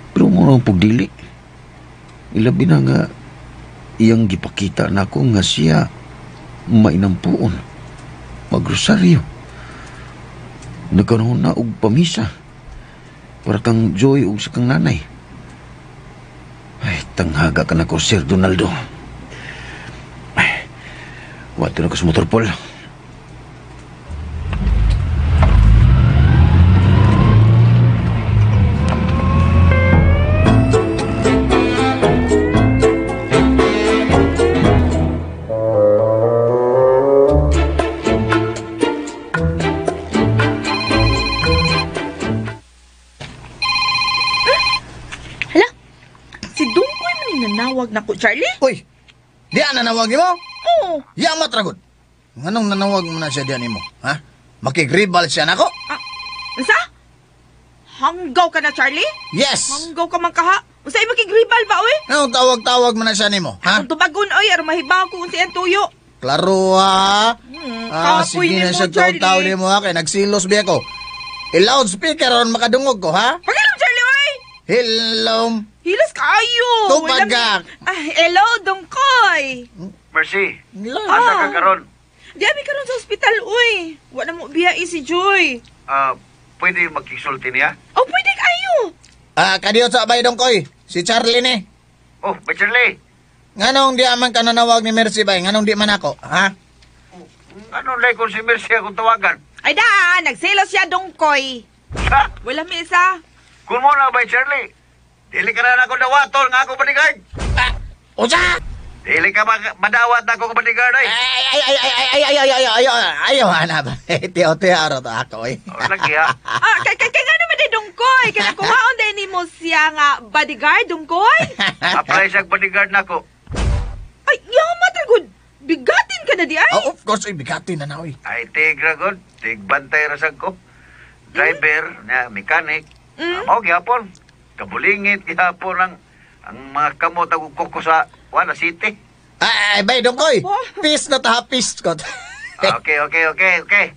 Pero mo ang pugdili. Ilabi na nga iyang gipakita nako nga siya mainampuon, magrosaryo. Nagkaroon na og pamisa para kang Joy og sa kang nanay. Ay, tanghaga ka na ko, Sir Donaldo. Ay, wato na ko sa motor, Paul. nanawag nako, Charlie? Uy, di na nanawag nimo? Oo. Yamat ragod. Nganong nanawag mo na siya diyan nimo? Ha? Makigribal siya nako? Ah, unsa? Hanggaw ka na, Charlie? Yes. Hanggaw ka man kaha. Unsa ay makigribal ba, oy? Anong tawag-tawag mo na siya nimo? Ha? Kung tubagon, oy, aron mahibaw ko unsa iyang tuyo. Klaro ha. Ah, Kapoy sige na nimo, siya tawag-tawag Charlie. nimo ha kay nagsilos biya ko. I-loudspeaker aron makadungog ko ha. Pagilom, Charlie, oy! Hello. Hilas kaayo. Tubag ka. Ah, hello, Dongkoy. Mercy, Hello. asa ka karon? Di abi karon sa ospital, uy. Wa na mo biya si Joy. Ah, pwede magkisulti niya? Oh, pwede kayo. Ah, kadiyo sa abay Dongkoy. Si Charlie ni. Oh, ba Charlie? Nganong di aman ka nanawag ni Mercy bay? Nganong di man ako, ha? Anong lay kung si Mercy akong tawagan? Ay da, nagselos siya, Dongkoy. Ha? Wala mi isa. Kung mo na ba, Charlie? Dili ka na ako dawaton nga ako bodyguard. Ah, usa! Dili ka madawat na ako bodyguard ay. Ay, ay, ay, ay, ay, ay, ay, ay, ay, ay, ayaw, ana ba? Tiyo, tiyo, aro to ako, eh. Oh, lagi ha. Ah, kay kay kay nga naman di Dongkoy. Kaya kuhaon din nimo siya nga bodyguard, Dongkoy. Apply siya bodyguard na ako. Ay, yamat gud. Bigatin ka na di ay. Oh, of course, ay, bigatin na na, oy. Ay, tigra god. Tigbantay rasag ko. Driver, na mechanic. Mao gyapon. Kabulingit gyapon ang mga kamot ako kuko sa wala city. Ay, ay, bay, Dongkoy. Oh. Peace na ta, peace ko. Ah, okay.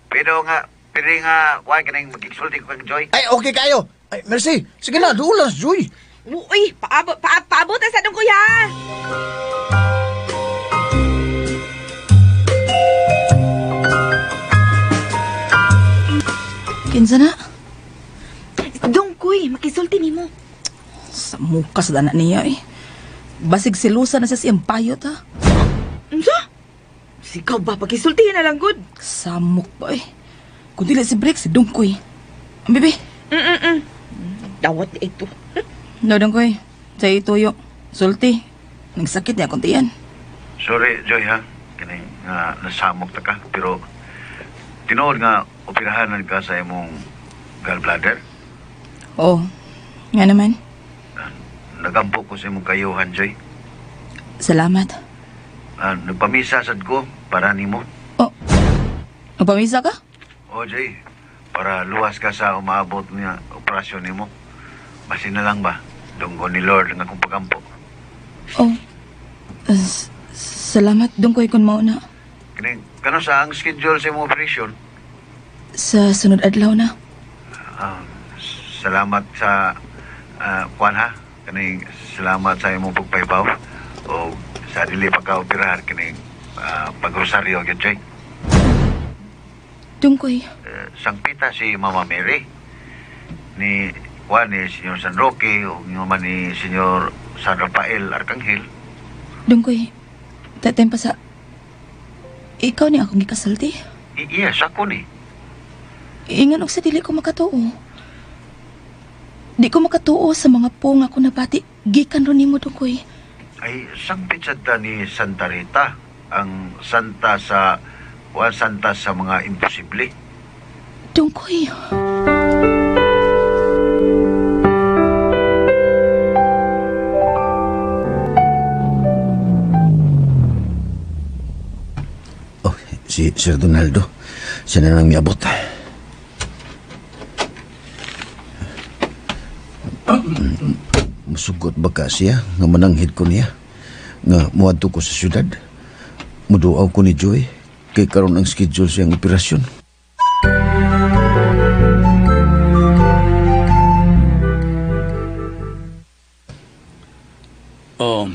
Pero nga, pwede nga, wala ka nang magkiksulti ko kang Joy. Ay, okay kayo. Ay, Mercy, sige na, dulas, Joy. Uy, paabot pa, paabot na sa Dongkoy ha. Kinsa na? Dongkoy, makisulti nimo. Sa muka sa dana niya eh. Basig silusa na siya siyang bayot ha. Unsa? Sigaw ba pakisultihin na lang gud. Samok ba eh. Kung dili si Briggs, si Dungkoy. Ang bibi. Dawat di ito. No, Dungkoy. Sa ituyo. Sulti. Nagsakit niya akong tiyan. Sorry, Joy, ha? Kini nga nasamok ta ka, pero tinuod nga operahanan ka sa imong gallbladder. Oo. Nga naman. Nagampo ko sa imong kayuhan, Joy. Salamat. Ah, nagpamisa sad ko para nimo. Oh. Nagpamisa ka? O, Joy, para luwas ka sa umaabot nga operasyon nimo. Basin na lang ba? Dunggo ni Lord nga akong pagampo. Oh. Salamat, Dungkoy, kung mauna. Kini kano sa ang schedule sa imong operation? Sa sunod adlaw na. Ah, salamat sa kuan ha. Kaning salamat sa imong pagpahibaw o sa dili pa ka operahan kining pagrosaryo gyud, Joy. Dungkoy. Sangpita si Mama Mary ni kuan ni Senyor San Roque o man ni Senyor San Rafael Arcangel. Dungkoy. Tatem pa sa... Ikaw ni akong gikasulti. Yes, ako ni. Ingan og sa dili ko makatuo. Di ko makatuo sa mga pong ako nabati. Gikan ron nimo, Dungkoy. Ay, sangpit sad ta ni Santa Rita, ang santa sa kuan santa sa mga imposible. Dungkoy. Oh, si Sir Donaldo. Siya na lang miabot. Musugot ba ka siya? Nga mananghid ko niya. Nga muadto ko sa syudad. Muduaw ko ni Joy. Kay karon ang schedule siyang operasyon. Oh.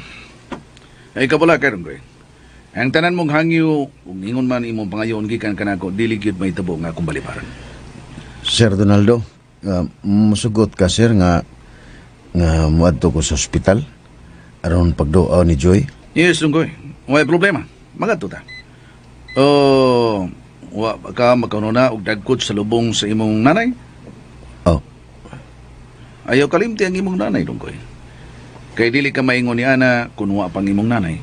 Ay kabala karon ko. Ang tanan mong hangyo, kung ingon man imong pangayoon gikan kanako, dili gyud mahitabo nga akong balibaran. Sir Donaldo, musugot ka sir nga nga muadto ko sa ospital aron pagduaw ni Joy. Yes, Dungkoy. Way problema. Magadto ta. Oh, wa ba ka makauno na og dagkot sa lubong sa imong nanay? Oh. Ayaw kalimti ang imong nanay, Dungkoy. Kay dili ka maingon ni ana kun wa pang imong nanay.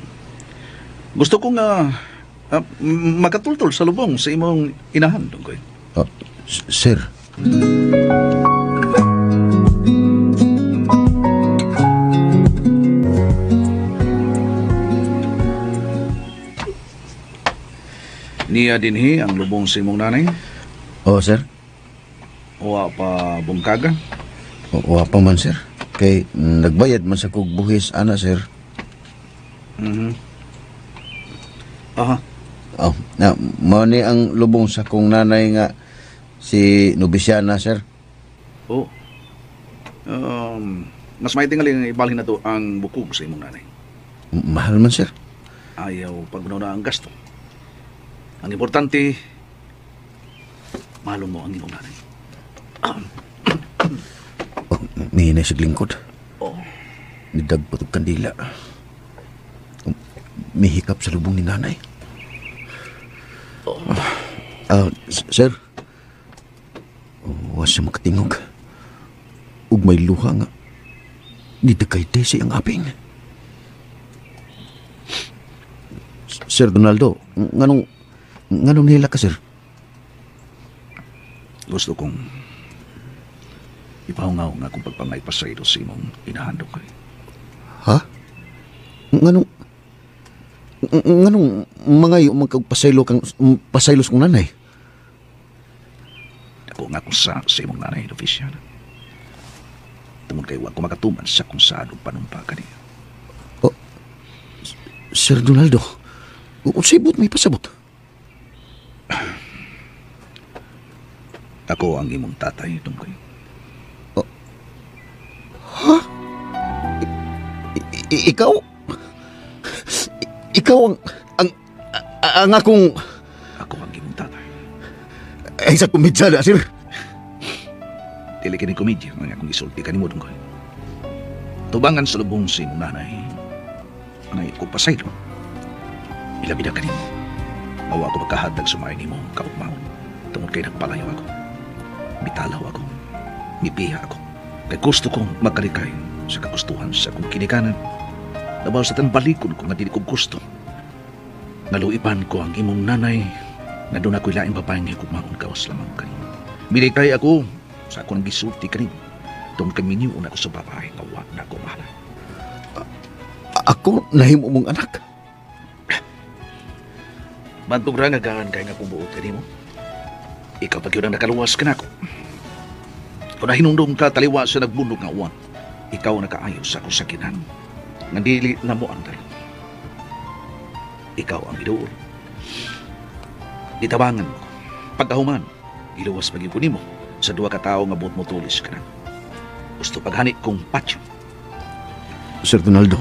Gusto ko nga makatultol sa lubong sa imong inahan, Dungkoy. Oh, sir. Niya dinhi ang lubong sa imong nanay. Oh, sir. Wa pa bungkaga. Wa pa man, sir. Kay nagbayad man sa kog buhis ana, sir. Mhm. Aha. Oh, na mao ni ang lubong sa kong nanay nga si Nobisiana, sir. Oh. Mas may tingali nga ibalhin na to ang bukog sa imong nanay. Mahal man, sir. Ayaw pagbunaw na ang gasto. Ang importante, mahalon mo ang imong nanay. Oh, mihinay sa lingkod. Oh. Nidagpot og kandila. Oh, mihikap sa lubong ni nanay. Oh. Sir. Oh, wa siya makatingog. Ug may luha nga. Nidagkay sa iyang aping. Sir Donaldo, nganong nihila ka, sir? Gusto kong ipahungaw nga akong pagpangay pasaylo sa imong inahandok kay. Ha? Nganong nganong mangayo man kag pasaylo kang pasaylos kong nanay? Ako nga kung sa imong nanay, Noviciana. Tungod kay wa ko makatuman sa kung saan og panumpa kaniya. Oh, Sir Donaldo, unsay buot may pasabot? Ako ang imong tatay, tungkoy. Oh. Ha? Ikaw? Ikaw ang akong... Ako ang imong tatay. Ay, sa komedya na, sir. Dili kini komedya nga akong isulti kanimo, tungkoy. Tubangan sa lubong sa imong nanay. Angay ko pasaylo. Ilabi na kanimo. Mawa ko magkahatag sumay nimo kaugmaon. Tungod kay nagpalayo ako. Mitalaw ako. Mipiha ako. Kay gusto kong magkalikay sa kagustuhan sa akong kinikanan. Labaw sa tanbalikon ko nga dili ko gusto. Naluipan ko ang imong nanay na doon ako'y laing babae nga higugmaon gawas lamang kanimo. Milikay ako sa akong gisulti kanimo. Tungod kay minyo na ako sa babae nga wa na ako mahala. Ako nahimo mong anak. Bantog ra nga gaan kay nga kung buot kanimo. Ikaw pag yun ang nakaluwas ka nako. Kung nahinungdong ka taliwa sa nagbunog nga uwan, ikaw ang nakaayo sa akong sakinan. Nga dili na mo ang dalo. Ikaw ang iduol. Ditabangan mo. Pagkahuman, iluwas pag nimo sa duha ka tawo nga buot mo tulis ka na. Gusto paghani kong patyo. Sir Donaldo.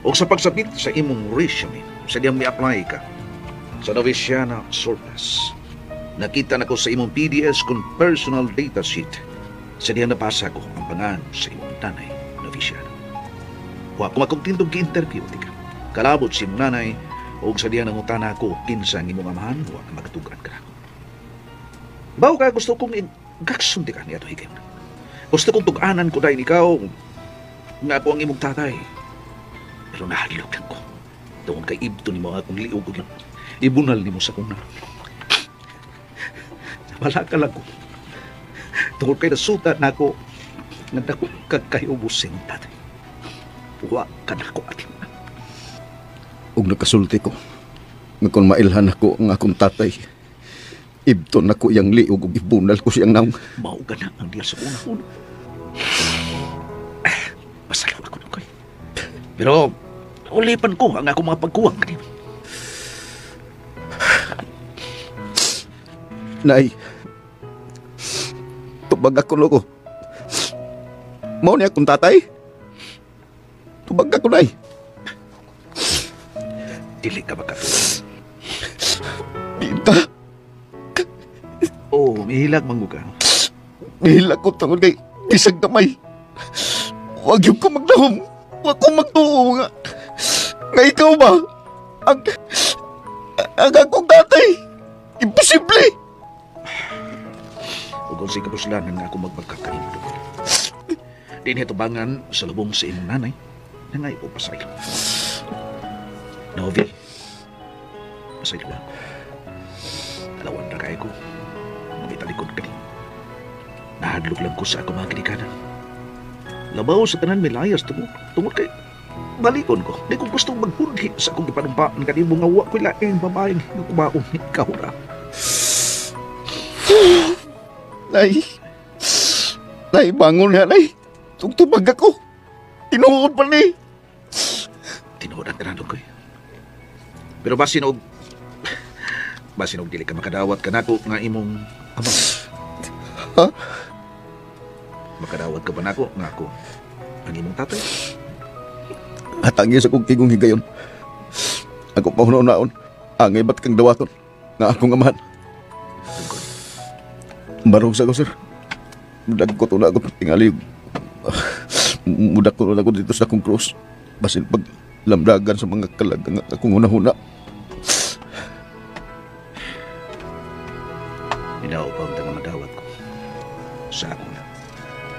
O sa pagsapit sa imong resume, sa diyang mi-apply ka sa Noviciana Surplus. Nakita na ko sa imong PDS kung personal data sheet. Sa diyang nabasa ko ang pangan sa imong nanay, Noviciana. Wa ko makong gi-interview tika. Kalabot si imong nanay o sa diyang nangutana ko kinsa ang imong amahan, wa ka makatugan ka. Bawo ka gusto kong gaksun tika niya to higay. Gusto kong tug-anan ko dahil ikaw nga ako ang imong tatay. Pero nahadlok lang ko. Tungod kay ibto nimo akong liog og ibunal nimo sa akong naon. Wala ka lang ko. Tungod kay nasuta na ako nga dako kag kay ubos sa imong tatay. Wa ka na ko ating. Ug nakasulti ko nga kung mailhan ako ang akong tatay, ibton nako iyang liog ug ibunal ko siyang naong. Mao ka na ang diya sa una-una. Pasalaw ako nung koy. Pero ulipan ko ang akong mga pagkuwang kanimo. Nay, tubag ako loko. Mao ni akong tatay. Tubag ako, Nay. Dili ka makatulog. Pinta. Oo, oh, mihilak man ka. Mihilak ko tungod kay bisag gamay. Huwag yung ko magdahom. Huwag ko magtuo nga. Nga ikaw ba? Ang akong tatay. Imposible. Ug kung sa kapuslanan nga ako magpagkakalimot. Di niya tubangan sa lubong sa imong nanay. Nangay ko pasaylo. Novi, pasaylo ako. Alawan na kaya ko. May talikod ka din. Nahadlok lang ko sa akong mga ginikanan. Labaw sa tanan may layas tungod kay Balikon ko. Di ko gustong magbudhi sa akong gipanumpaan kanimo nga wa ko'y laing babaeng kumaon ikaw ra. Nay. Nay, bangon na, nay. Tugtubag ako. Tinuod pa ni. Tinuod ang tanan ko. Pero basin og dili ka makadawat kanako nga imong ama. Ha? Makadawat ka ba nako nga ako ang imong tatay? Hatangi sa kong tigong higayon. Ako pa hunaon-naon. Angay ba't kang dawaton nga akong amahan. Barog sa ko, sir. Mudag ko tula ako tingali. Mudag ko tula ako dito sa akong cross. Basin pag lamdagan sa mga kalagang akong hunahuna. Inaupang tanga madawat ko. Sa ako na.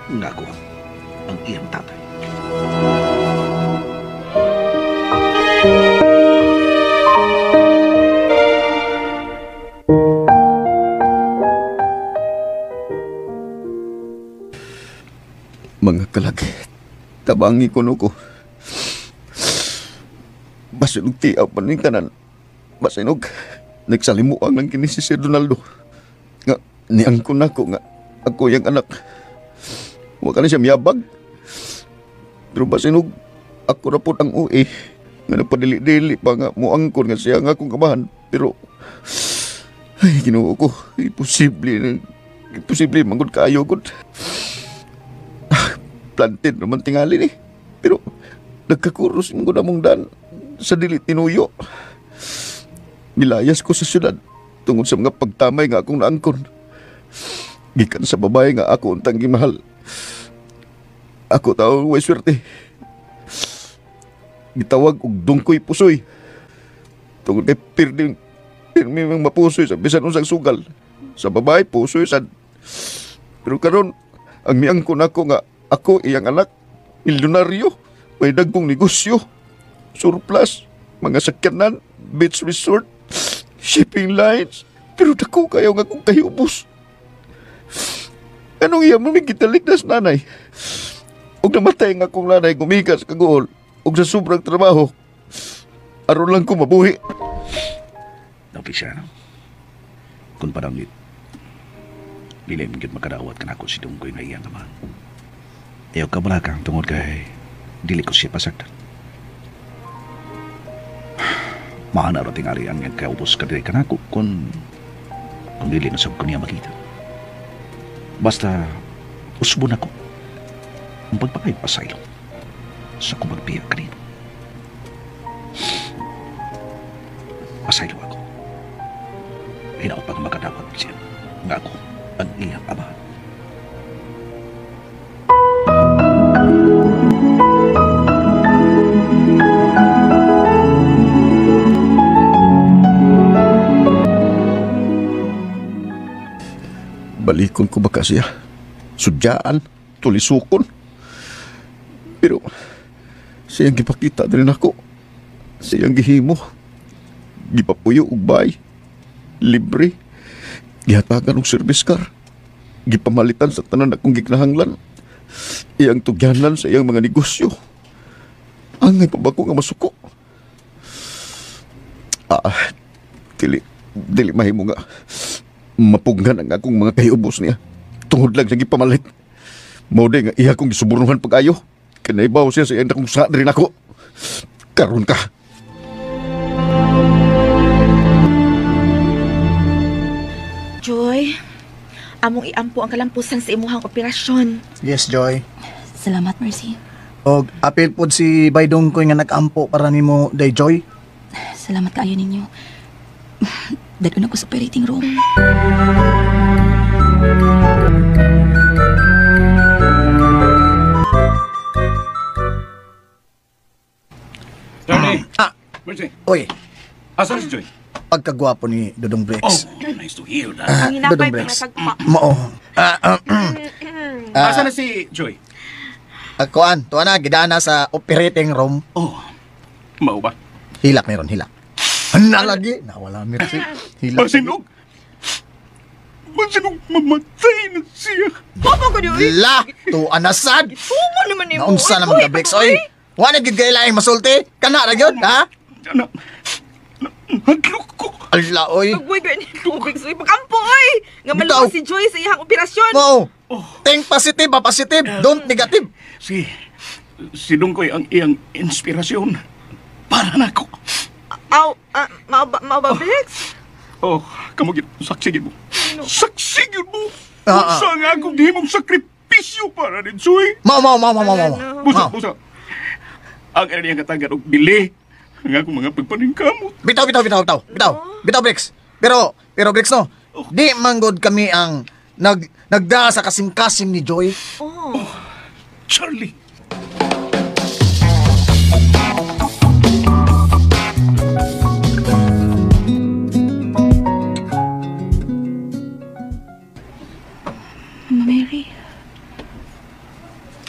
Nga ako ang iyang tatay. Mga kalag, tabangi ko no ko. Basinog tiyaw pa ning tanan. Basinog, nagsalimuang lang kini si Sir Donaldo. Nga, niangko na ko nga, ako yung anak. Huwag ka na siya miyabag. Pero basinog, ako na po ang uwi. Nga napadili-dili pa nga, muangkon nga siya nga akong kamahan. Pero, ay, Ginoo ko, imposible, imposible, manggod kaayo, gud. Planted naman tingali ni. Pero nagkakuros mo namong dan sa dili tinuyo. Nilayas ko sa syudad tungod sa mga pagtamay nga akong naangkon. Gikan sa babae nga ako untang gimahal. Ako tao way swerte. Gitawag og dungkoy pusoy. Tungod kay pirmi mang mapusoy sa bisan unsang sugal. Sa babae pusoy sad. Pero karon ang miangkon ako nga ako iyang anak, milyonaryo, may dagkong negosyo, surplus, mga sakyanan, beach resort, shipping lines, pero dako kayo nga kung kahiubos. Anong iya mo may gitaliknas, nanay? Og namatay nga akong nanay, gumikas kaguol, og sa sobrang trabaho, aron lang ko mabuhi. Napi siya, no? Kung panangit, dili mo gyud makadawat kanako si Dungkoy nga iyang ama. Ayaw ka balakang tungod kay dili ko siya pasagdan. Maana ra tingali ang kaubos ka dili kanako kung dili na sab ko niya makita. Basta usbon ako ang pagpakay pasaylo sa akong magbiya kanino. Pasaylo ako. Hinaot pag makadawat siya nga ako ang iyang ama. Balikon ko baka siya. Sudyaan, tulisukon. Pero siyang gipakita din ako. Siyang gihimo. Gipapuyo og bay. Libre. Gihatagan og service car. Gipamalitan sa tanan akong gikinahanglan. Iyang tugyanan sa iyang mga negosyo. Angay pa ba ko nga masuko? Dili mahimo nga mapugnan ang akong mga kahiubos niya. Tungod lang siya gipamalit. Mao di nga iya kong gisuburnuhan pag-ayo. Kinaibaw siya sa iyang dakong sa rin ako. Karon ka. Joy, among iampo ang kalampusan sa imuhang operasyon. Yes, Joy. Salamat, Mercy. Og apil pod si Baydong ko nga nag-ampo para nimo day Joy. Salamat kaayo ninyo. Dadun ako sa operating room. Tony! Mercy! Oy. Asa si Joy? Pagkagwapo ni Dodong Bricks. Oh, nice to hear that. Dodong Bricks. Mao. Asa na si Joy? Kuan, tuwa na, gidana sa operating room. Oh, mao ba? Hilak meron, hilak. Nalagi. Nawala, Mercy. Hilak. Masinog! Masinog, mamatay na siya. Papa ko di, uy. La! Tuwa na sad! Tuwa naman ni mo. Naunsa naman ka, Bricks, oy! Wa na gyud kay laing masulti? Kana ra gyud, ha? Anak, hadlok ko. Ala, oy. Tugboy ba ni tubig soy pagampo oy. Nga Bitaw. maluwas si Joy sa iyang operasyon. Mao. Think positive, ba positive, don't negative. Si Dungkoy ang iyang inspirasyon para nako. Aw, mao ba Briggs? Oh, kamo gyud saksi gyud mo. Saksi gyud mo. Ah, ah. Unsa nga akong gihimong sakripisyo para ni Joy? Mao, mao, mao, mao, mao, mao. Busa, Mao. busa. Ang ina niyang katagan og bili ang akong mga pagpaningkamot. Bitaw, bitaw, bitaw, bitaw. Bitaw. Bitaw, Briggs. Pero Briggs, no. Di manggod kami ang nagda sa kasing-kasing ni Joy. Oh. Charlie. Mama Mary,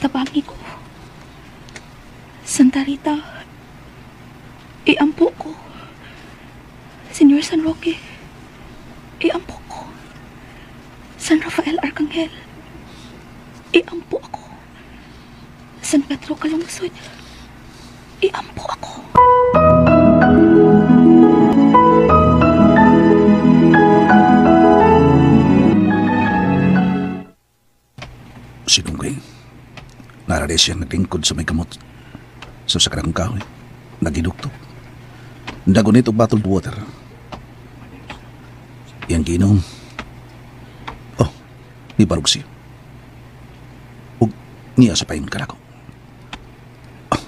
tabangi ko. Santa Rita, iampo ko. Senyor San Roque, iampo ko. San Rafael Arcangel, iampo ako. San Pedro Calungsod, iampo ako. Si Dungkoy, narare siya naglingkod sa may kamot sa sakrang kahoy. Nagidukto. Dagon ito bottled water. Yang ginom. Oh, ni barog siya. Ug niya sa payon kanako. Oh.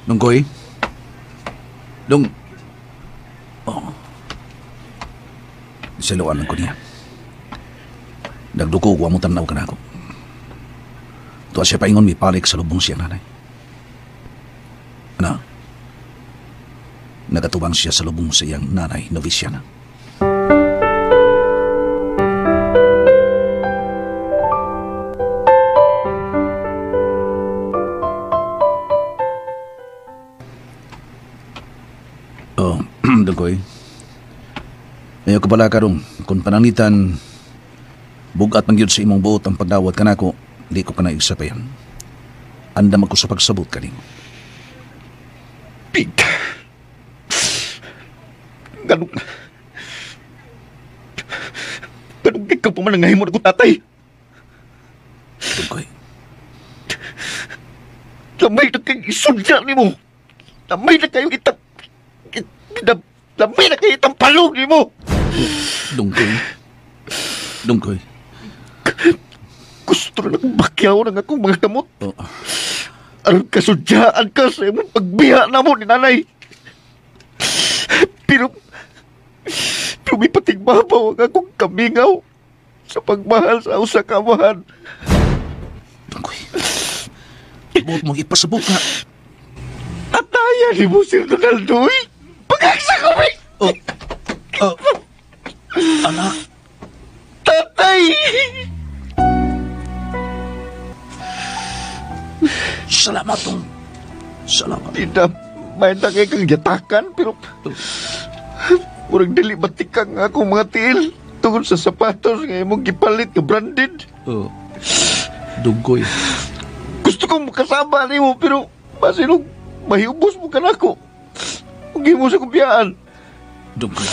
Dungkoy? Dung... Oh. Siluan lang ko niya. Nagduko ko among tanaw kanako. Tuwa siya paingon mipalik sa lubong siya nanay. Ano? Nagatubang siya sa lubong sa iyang nanay, novisya na. Oh, Dungkoy. Ayaw ko pala karong, kung panangitan, bugat man gyud sa imong buot ang pagdawat kanako, di ko ka naigsapayan. Andam ako sa pagsabot kanimo. Pig. Ganong... Ganong ikaw pa man ang ngahimon ako, tatay. Tungkoy. Lamay na kayo isudya ni mo. Lamay na kayo itang... Lamay na kayo itang palong ni mo. Dungkoy. Dungkoy. Gusto na akong bakyaw ng akong mga kamot. Oh. Aron kasudyaan ka sa imong pagbiha na mo ni nanay. Pero may patigbabaw ang akong kamingaw sa pagmahal sa usa ka amahan. Dungkoy. Buot mong ipasabot nga. Ataya ni mo, Sir Donaldo, eh. Pagkaksa ko, eh. Oh. Oh. Anak. Tatay! Salamat, Tong. Salamat. Di na, may na kay kang yatakan, pero murag dili batikang akong mga tiil tungod sa sapatos nga imong gipalit nga branded. Oh. Dungkoy. Gusto kong makasama nimo pero masinong mahiubos mo kanako. Ug imo sa kumpiyaan. Dungkoy.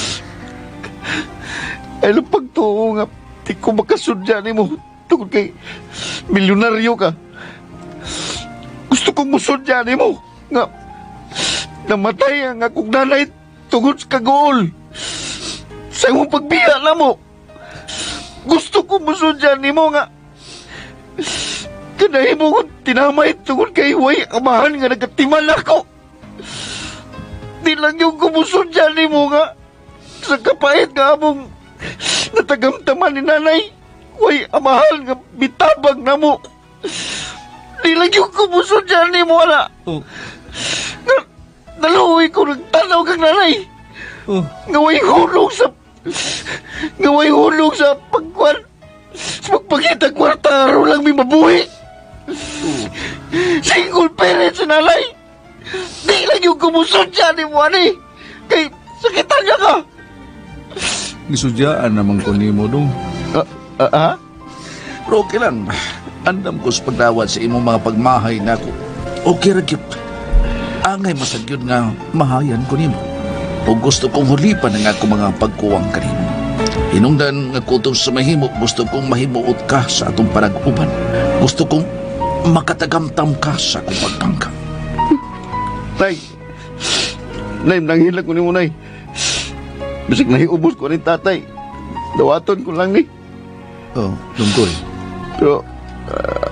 Ay lang pagtuo nga di ko makasudya nimo tungod kay milyonaryo ka. Gusto kong musudya nimo nga namatay ang akong nanay tungod sa kagool. Sa imong pagbiya na mo. Gusto kong musudya nimo nga kanahimo kong tinamay tungod kay way amahan nga nagatiman ako. Di lang yung kumusudya nimo nga sa kapait nga among natagamtaman ni nanay, way amahan nga bitabang na mo. Di lang yung kumusudya nimo, ala. Oh. Nga, naluwi ko nagtanaw kang nanay. Oh. Nga way hulog sa pagkwan. Sa pagpakita kwarta, araw lang may mabuhi. Oh. Single parent sa nanay. Di lang yung kumusudya nimo, ani. Kay sakitan niya ka. Gisudyaan naman ko nimo dong. Ha? Pero okay lang. Andam ko sa pagdawat sa imong mga pagmahay nako. Okay ra gyud. Angay masag gyud nga mahayan ko nimo. O gusto kong hulipan ang akong mga pagkuwang kanimo. Hinungdan nga kutob sa mahimo, gusto kong mahimuot ka sa atong panag-uban. Gusto kong makatagamtam ka sa akong pagtangka. Tay, nay, nanghilak ko nimo, nay. Bisag nahiubos ko ni tatay. Dawaton ko lang ni. Oh, Dungkoy. Pero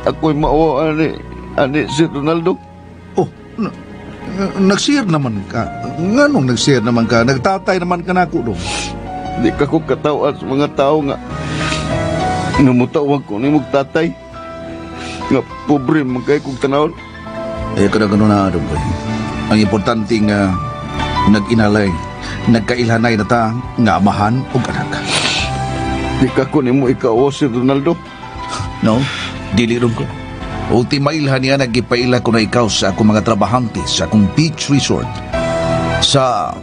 ako'y mauwa ani, ani si Ronaldo. Oh, nag-share naman ka. Nganong nag-share naman ka? Nagtatay naman ka nako dong. Di ka ko katawan sa mga tao nga namutawag ko ni tatay. Nga pobre man kay kong tanawon. Eh, kada ganun na, Dungkoy. Ang importante nga nag-inalay, nagkailhanay na ta nga amahan o anak. Di ka ko nimo ikaw si Ronaldo. No, dili ron ko. Ultima ilha niya, naggipaila ko na ikaw sa akong mga trabahante sa akong beach resort sa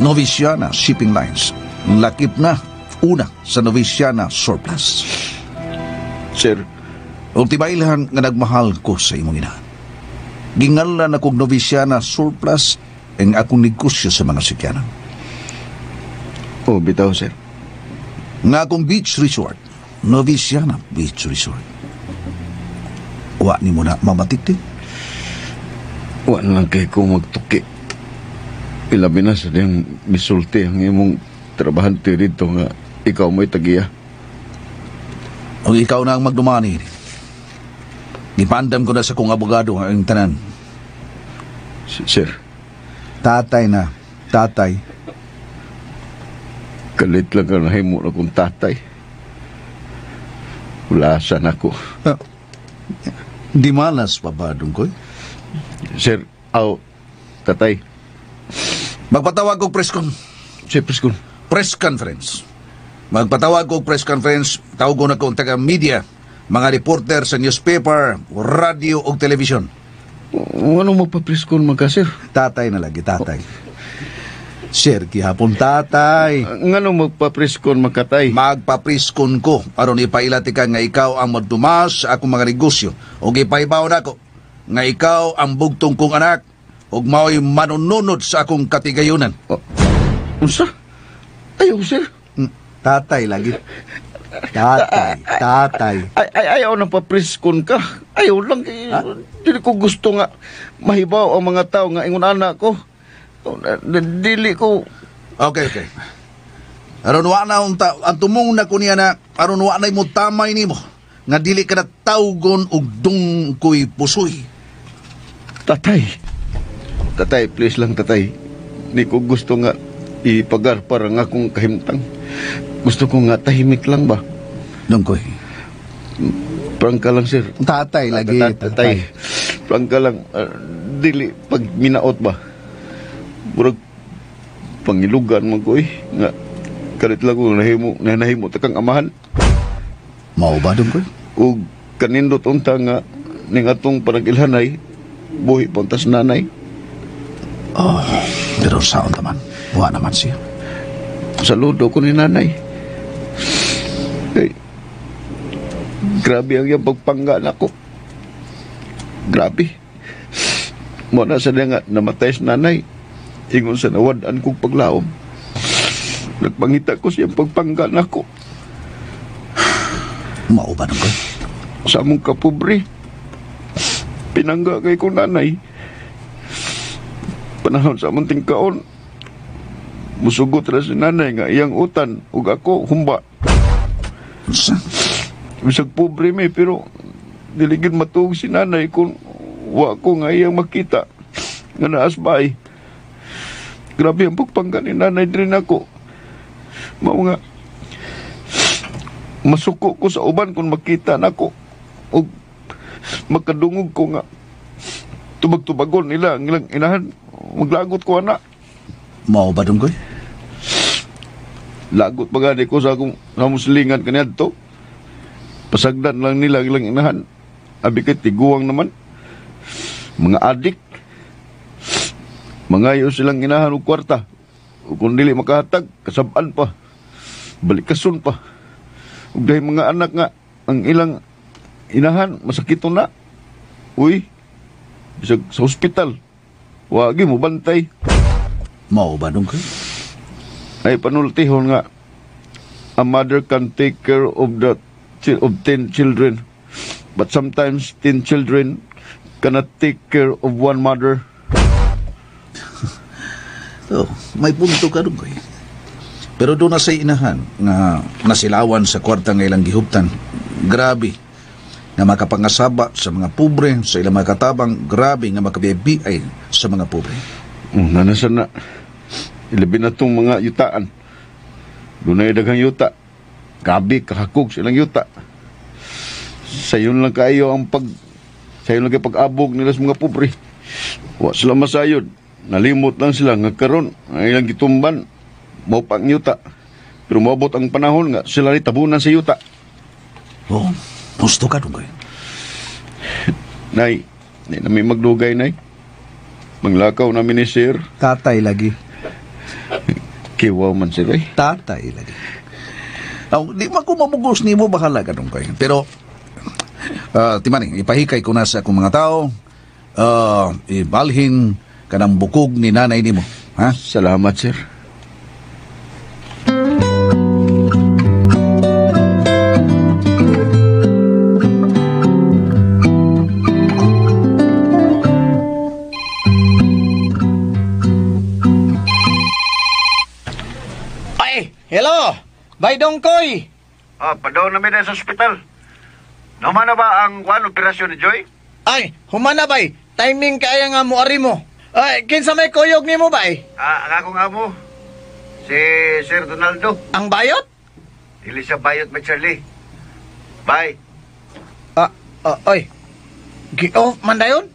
Noviciana Shipping Lines. Lakip na, una sa Noviciana Surplus. Sir. Ultima ilhan nga nagmahal ko sa imong ina. Gingalan akong Noviciana Surplus ang akong negosyo sa mga sikyanan. Oh, bitaw, sir. Nga akong beach resort, Noviciana Beach Resort. Wa ni mo na mamatiktik. Wa na lang kay ko magtuki. Ilabi na sa diyang misulti ang imong trabahante rito nga ikaw mo'y tagiya. O ikaw na ang magdumani. Gipandam ko na sa kong abogado ang tanan. Sir. Tatay na. Tatay. Kalit lang ka nahimo na kong tatay. Ulasan ako. Di malas pa ba, Dungkoy? Sir, aw, tatay. Magpatawag og press con. Sir, press con. Press conference. Magpatawag og press conference, tawgon na kong taga-media, mga reporter sa newspaper, radio o television. Ano magpa-press con man ka, sir? Tatay na lagi, tatay. Sir, gihapon tatay. Ngano magpa-press con man ka, tay? Magpa-press con ko aron ipailati ka nga ikaw ang magdumas sa akong mga negosyo. O ipaibaw nako nga ikaw ang bugtong kong anak ug mao'y manununod sa akong katigayunan. Oh, unsa? Ayaw, sir. Tatay lagi. Tatay, tatay. Ay, ay, ayaw na pa-press con ka. Ayaw lang. Ha? Dili ko gusto nga mahibaw ang mga tao nga ingon anak ko. Dili ko. Okay, okay. Aron wa na unta ang tumong na ko niya na aron wa na mo tamay nimo nga dili ka na tawgon og dungkoy pusoy. Tatay. Tatay, please lang tatay. Di ko gusto nga ipagar para nga akong kahimtang. Gusto ko nga tahimik lang ba? Dungkoy. Prangka lang, sir. Tatay lagi. Tatay. Prangka lang. Dili pag minaot ba? Murag pangilugan man ko eh. Nga, kalit lang ko nahimo, nahimo takang amahan. Mao ba, Dungkoy? Ug kanindot unta nga ning atong panag-ilhanay, buhi puntas nanay. Oh, pero saon taman? Wa naman siya. Saludo ko ni nanay. Hey, grabe ang iyang pagpangga nako. Grabe. Muna sa niya nga namatay sa nanay. Ingon sa nawad-an kong paglaom. Nagpangita ko siyang pagpangga nako. Mao ba nung koy? Sa among kapobre, pinangga kay ko nanay. Panahon sa among tingkaon, musugot ra si nanay nga iyang utan ug ako humba. Unsa? Bisag pobre mi pero dili gid matuog si nanay kung wa ko nga iyang makita nga naas bahay. Grabe ang pagpangga ni nanay diri nako. Mao nga masuko ko sa uban kung makita nako ug makadungog ko nga tubag-tubagon nila ang ilang inahan, maglagot ko ana. Mao ba Dungkoy? Lagot pa gani ko sa akong namuslingan kaniadto. Pasagdan lang nila ang ilang inahan. Abi kay tiguang naman. Mga adik. Mangayo silang inahan og kwarta. O kung dili makahatag, kasab-an pa. Balikason pa. Ug dahil mga anak nga ang ilang inahan masakito na. Uy, bisag sa ospital. Wagi mo bantay. Mao ba Dungkoy? Ay panultihon nga a mother can take care of the of 10 children. But sometimes 10 children cannot take care of one mother. Oh, may punto ka Dungkoy. Pero doon na sa inahan nga nasilawan sa kwarta nga ilang gihuptan. Grabe nga makapangasaba sa mga pobre, sa ilang mga katabang, grabe nga makabiyabiay sa mga pobre. Nanasan na. Ilabi na itong mga yutaan. Doon na daghang yuta. Gabi, kakakog silang yuta. Sayon lang kayo ang sayon lang kayo pag-abog nila sa mga pobre. Wa sila masayod. Nalimot lang sila nga karon ang ilang gitumban mao pa ang yuta. Pero moabot ang panahon nga sila rin tabunan sa yuta. Oh, gusto ka Dungkoy. Nay, di namin magdugay, Nay. Manglakaw namin ni sir. Tatay lagi. Kiwaw man sir, eh. Tatay lagi. Aw, di man ko mamugos nimo bahala ka Dungkoy. Pero timani, ipahikay ko na sa akong mga tao. Ibalhin kanang bukog ni nanay nimo, ha? Salamat, sir. Ay, hello! Bay Dongkoy! Ah, padaw na mi sa ospital. Naman na ba ang kuan operasyon ni Joy? Ay, humana bay. Timing kaya nga muari mo. Ay, kinsa may kuyog nimo bay? Ah, ang akong amo. Si Sir Donaldo. Ang bayot? Dili siya bayot ba, Charlie? Bye. Oy. Gi-off man dayon?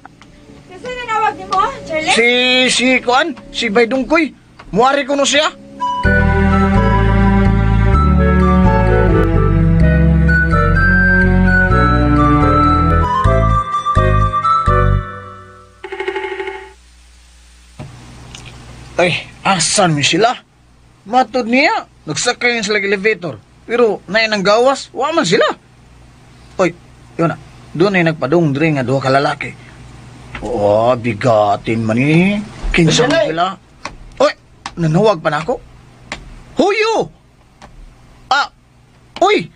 Kasi nanawag nimo, Charlie? Si kuan, si Bay Dongkoy. Muari ko no siya. Ay, asan mi sila? Matod niya, nagsakay sila elevator. Pero naay nang gawas, wa man sila. Oy, yun na. Doon ay nagpadung diri nga duha ka lalaki. Oh, bigatin man ni. Kinsa man sila? Oy, nanawag pa nako. Huyo! Ah, uy!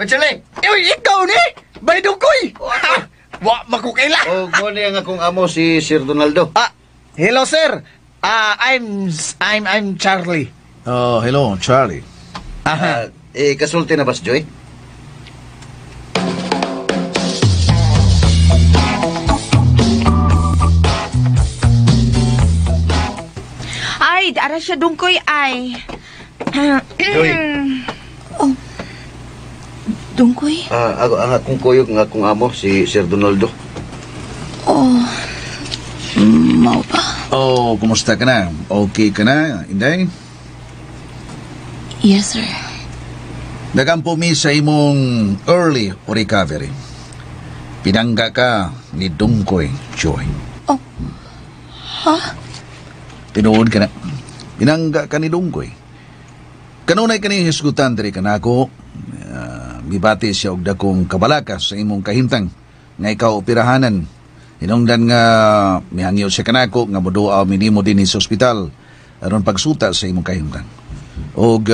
Charlie! Uy, ikaw ni! Baydungkoy! Wa makukaila! Oh, mo ni ang akong amo si Sir Donaldo. Ah, hello sir. I'm Charlie. Oh, hello, Charlie. Aha. Kasulti na ba si Joy? Ay, ara siya Dungkoy ay. Joy. Oh. Dungkoy? Ako ang akong kuyog ng akong amo si Sir Donaldo. Oh. Mao ba? Oh, kumusta ka na? Okay ka na, Inday? Yes, sir. Nagampo mi sa imong early recovery. Pinangga ka ni Dungkoy, Joy. Oh. Ha? Tinuod ka na. Pinangga ka ni Dungkoy. Kanunay ka ni hisgutan diri ka nako. Mibati siya og dakong kabalaka sa imong kahimtang nga ikaw operahanan. Hinungdan nga mihangyo siya kanako nga moduaw minimo dinhi sa ospital aron pagsuta sa imong kahimtang. Og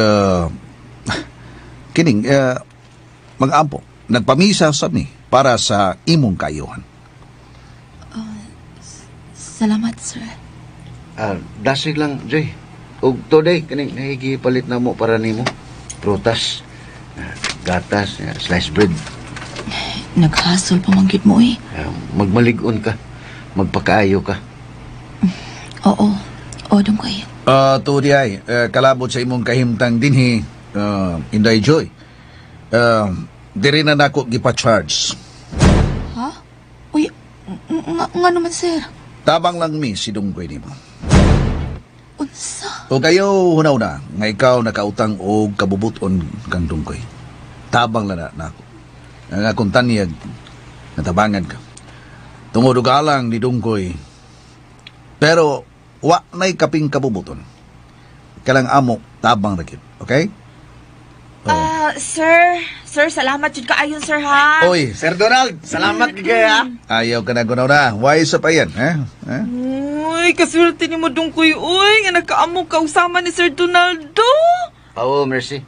kining mag-ampo nagpamisa sab ni para sa imong kaayuhan. Salamat, sir. Dasig lang, Joy. Og today kaning nahigipalit na mo para nimo. Prutas, gatas, sliced bread. Naghasol pa man gid mo eh. Magmalig-on ka. Magpakaayo ka. Oo. Oo, Dungkoy. Tuod ay, kalabot sa imong kahimtang dinhi, Inday Joy. Diri na nako gipa-charge. Ha? Uy, nga naman, sir. Tabang lang mi si Dungkoy nimo. Unsa? O kayo hunaw-na nga ikaw nakautang og kabubuton kang Dungkoy. Tabang lang na nako. Ang akong tanyag, natabangan ka. Tungod og alang ni Dungkoy. Pero wa na'y kaping kabubuton. Kalang amo, tabang ra gyud. Okay? Oh. Sir, sir, salamat jud kaayon, sir, ha? Oy, Sir Donald, salamat gid kay ha. Ayaw ka na gunaw na. Why sa pa yan, ha? Ha? Uy, kaswerte ni mo Dungkoy, uy, nga nagkaamo ka usama ni Sir Donaldo. Oo, Mercy.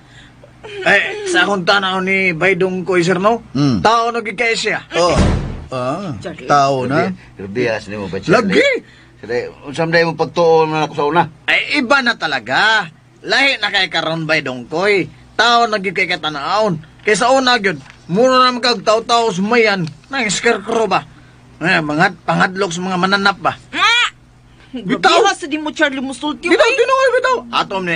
Eh, sa akong tanaw ni Baydong Koy, sir, no? Mm. Tao na gid kay siya. Oh. Ah, tao na. Grabe, ni mo ba, Charlie? Lagi! Sige, unsam day mo pagtuon na ako sa una? Ay, iba na talaga. Lahi na kay karon Baydong Koy. Tao na gid kay katanawon. Kay sa una gyud, mura naman kag taw-taw sumayan. Nang scarecrow ba? Eh, mga pangadlok sa mga mananap ba? Bitaw! Sa di mo, Charlie, musulti, Bitaw, uy. tinuoy, bitaw.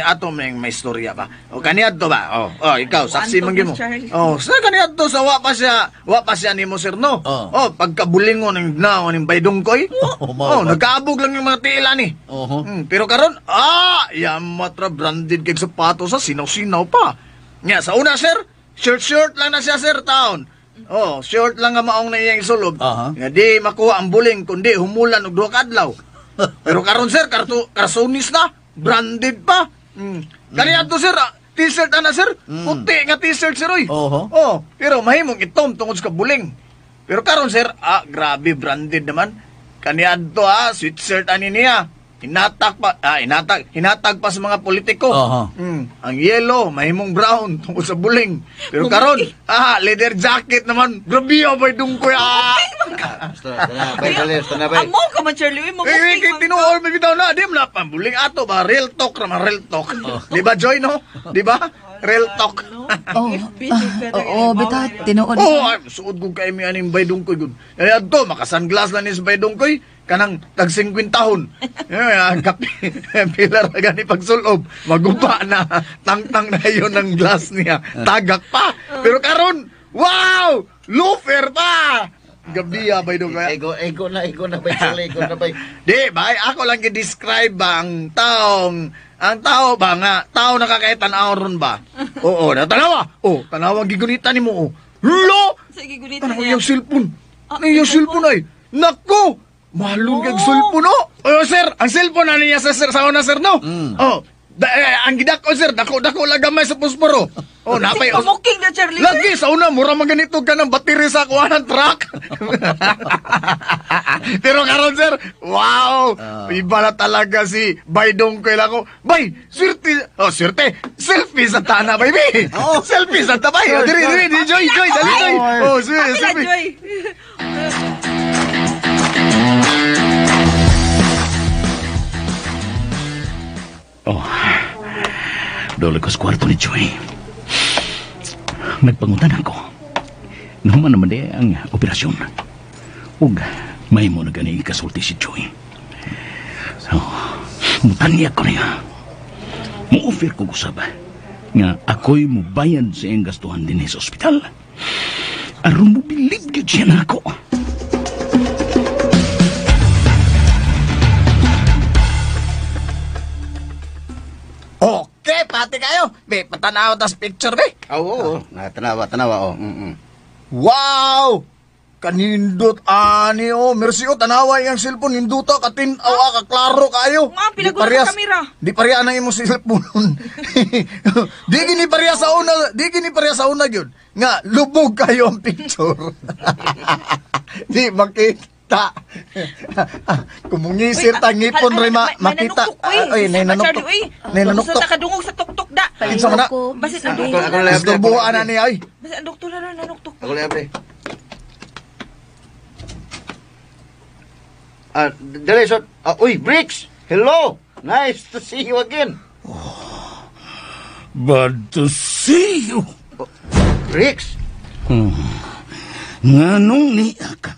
Atom ni may istorya ba? O kaniadto ba? O, oh, ikaw, saksi man gyud mo. Charlie. O, sa kaniadto sa wa pa siya nimo sir, no? Oh. O, pagkabulingon ng gnaw ning Baydong Koy. Oh, mao O, ba? nagkaabog lang yung mga tila ni. Oho. Pero karon, yamatra branded kay sapatos sa sinaw-sinaw pa. Nya sa una sir, short-short lang na siya sir taon. Oh, short lang nga maong na iyang isulob. Aha. Nga di makuha ang buling kundi humulan og duha ka adlaw. Pero karon sir, karsonis na, branded pa. Kani adto sir, t-shirt ana sir, puti nga t-shirt sir oy. Oho. Oh, pero mahimong itom tungod sa kabuling. Pero karon sir, grabe branded naman. Kani adto sweatshirt ani niya. Hinatag pa sa mga politiko. Aha. Ang yellow, mahimong brown tungkol sa buling. Pero karon, leather jacket naman. Grabe abay dungkoy. Basta, tana, bay, Charlie, basta na, bay. Amo ka man, Charlie, uy, Eh, mamuking kay man ka. tinuol may bitaw na, di mo na pambuling ato ba real talk ra man real talk. Di ba Joy no? Di ba? Real talk. Oh, oo, bitaw, tinuod. Oh, ay, suod ko kay mi aning Baydong Koy gud. Eh adto maka-sunglass lang ni sa Baydong Koy kanang tag 50 tahon. Eh kape pila ra gani pagsulob, maguba na tangtang na yon ang glass niya. Tagak pa. Pero karon, wow! Loafer pa. Gabi Baydong Koy. Ego na, bay, Charlie, ego na, bay. Di ba? Ako lang gi-describe ba ang taong ang tao ba nga tao nakakaitan-aw ron ba? Oo, natanawa. Oh, tanawa gigunita nimo oh. Lo! Sige, gunita Tanawa niya. yung cellphone. Ano yung cellphone ay? Nako! Mahalong kag cellphone oh. Oh, sir, ang cellphone na niya sa sir sa una sir no. Oh, ang gidako sir, dako-dako lang gamay sa posporo. Oh, napay. Pamuking na, Charlie. Lagi sa una mura man ganito ka ng battery sa kuhanan truck. Pero karon sir, wow, iba na talaga si Baydong Koy lang ko. Bay, swerte, oh swerte, selfie sa tana baby. Oh, selfie sa tabay. Oh, diri diri, di Joy, Joy, dali Joy. Oh, selfie. Joy. Oh, dole ko sa kwarto ni Joy. Nagpangutan ako. Nahuman naman di ang operasyon. Ug may mo na gani kasulti si Joy. So, mutanya ko niya. Mu-offer ko usab nga ako'y mubayad sa iyang gastuhan din sa ospital. Aron mo bilib gyud siya na ako. Okay, pati kayo. Be, patanaw tas picture be. Oo, tanawa, tanawa, oh. Wow! Kanindot ani oh. Mercy oh, tanawa iyang cellphone ninduta katin-aw ka klaro kayo. Nga, pinagulo sa kamera. Di pareha nang imong cellphone. Di gini pareha sa una, di gini pareha sa una gyud. Nga lubog kayo ang picture. Di makita. Kumungisir ta ngipon ray makita. Ay, Ay, nay nanuktok. Nay nanuktok. Gusto kadungog sa tuktok da. Kinsa man na? Basit ang doktor. Ako lang, Istorbuhan na niya ay. Basit ang doktor na nanuktok. Ako lang, pre. Dali, so, uy, Bricks! Hello! Nice to see you again. Oh, bad to see you. Oh, Bricks? Nganong niya ka?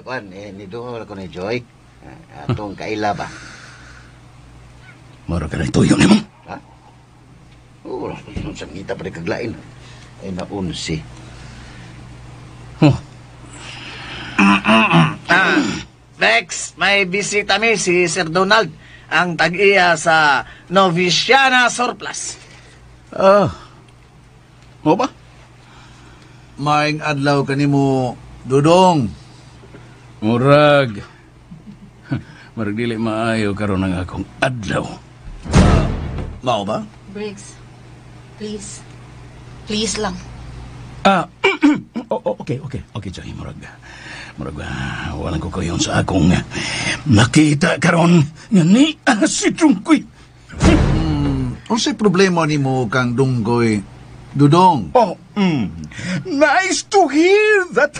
Kuan, nidungol ako ni Joy. Atong kaila ba? Mara ka na ituyo ni mo. Ha? Oo, sa ngita pa rin kaglain. Ay, naunsi. Oh. Next, may bisita mi si Sir Donald, ang tag-iya sa Noviciana Surplus. Mo ba? Maing adlaw kanimo, Dudong. Murag. Murag dili maayo karon ang akong adlaw. Mao ba? Briggs, please. Please lang. Ah, oh, okay, Joy. Murag, walang ko kayon sa akong nakita karon nga ni si Dungkoy. Unsay problema nimo kang Dunggoy? Dudong. Oh, nice to hear that.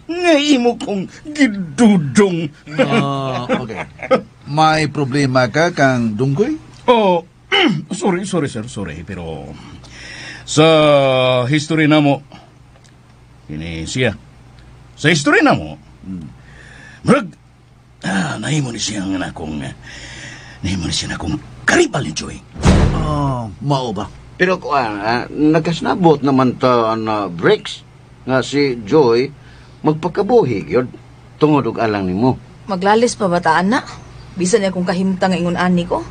Nga imo kong gidudong. Ah, okay. May problema ka kang Dunggoy? Oh, sorry, sorry sir, sorry. Pero sa history namo, ini siya. Sa history namo, murag, nahimo ni siya na akong karibal ni Joy. Oh, mao ba? Pero kuan, nagkasnabot naman ta na breaks nga si Joy magpakabuhi gyud tungod og alang nimo. Maglalis pa bataan na. Bisan niya kung kahimtang nga ingon ani ko.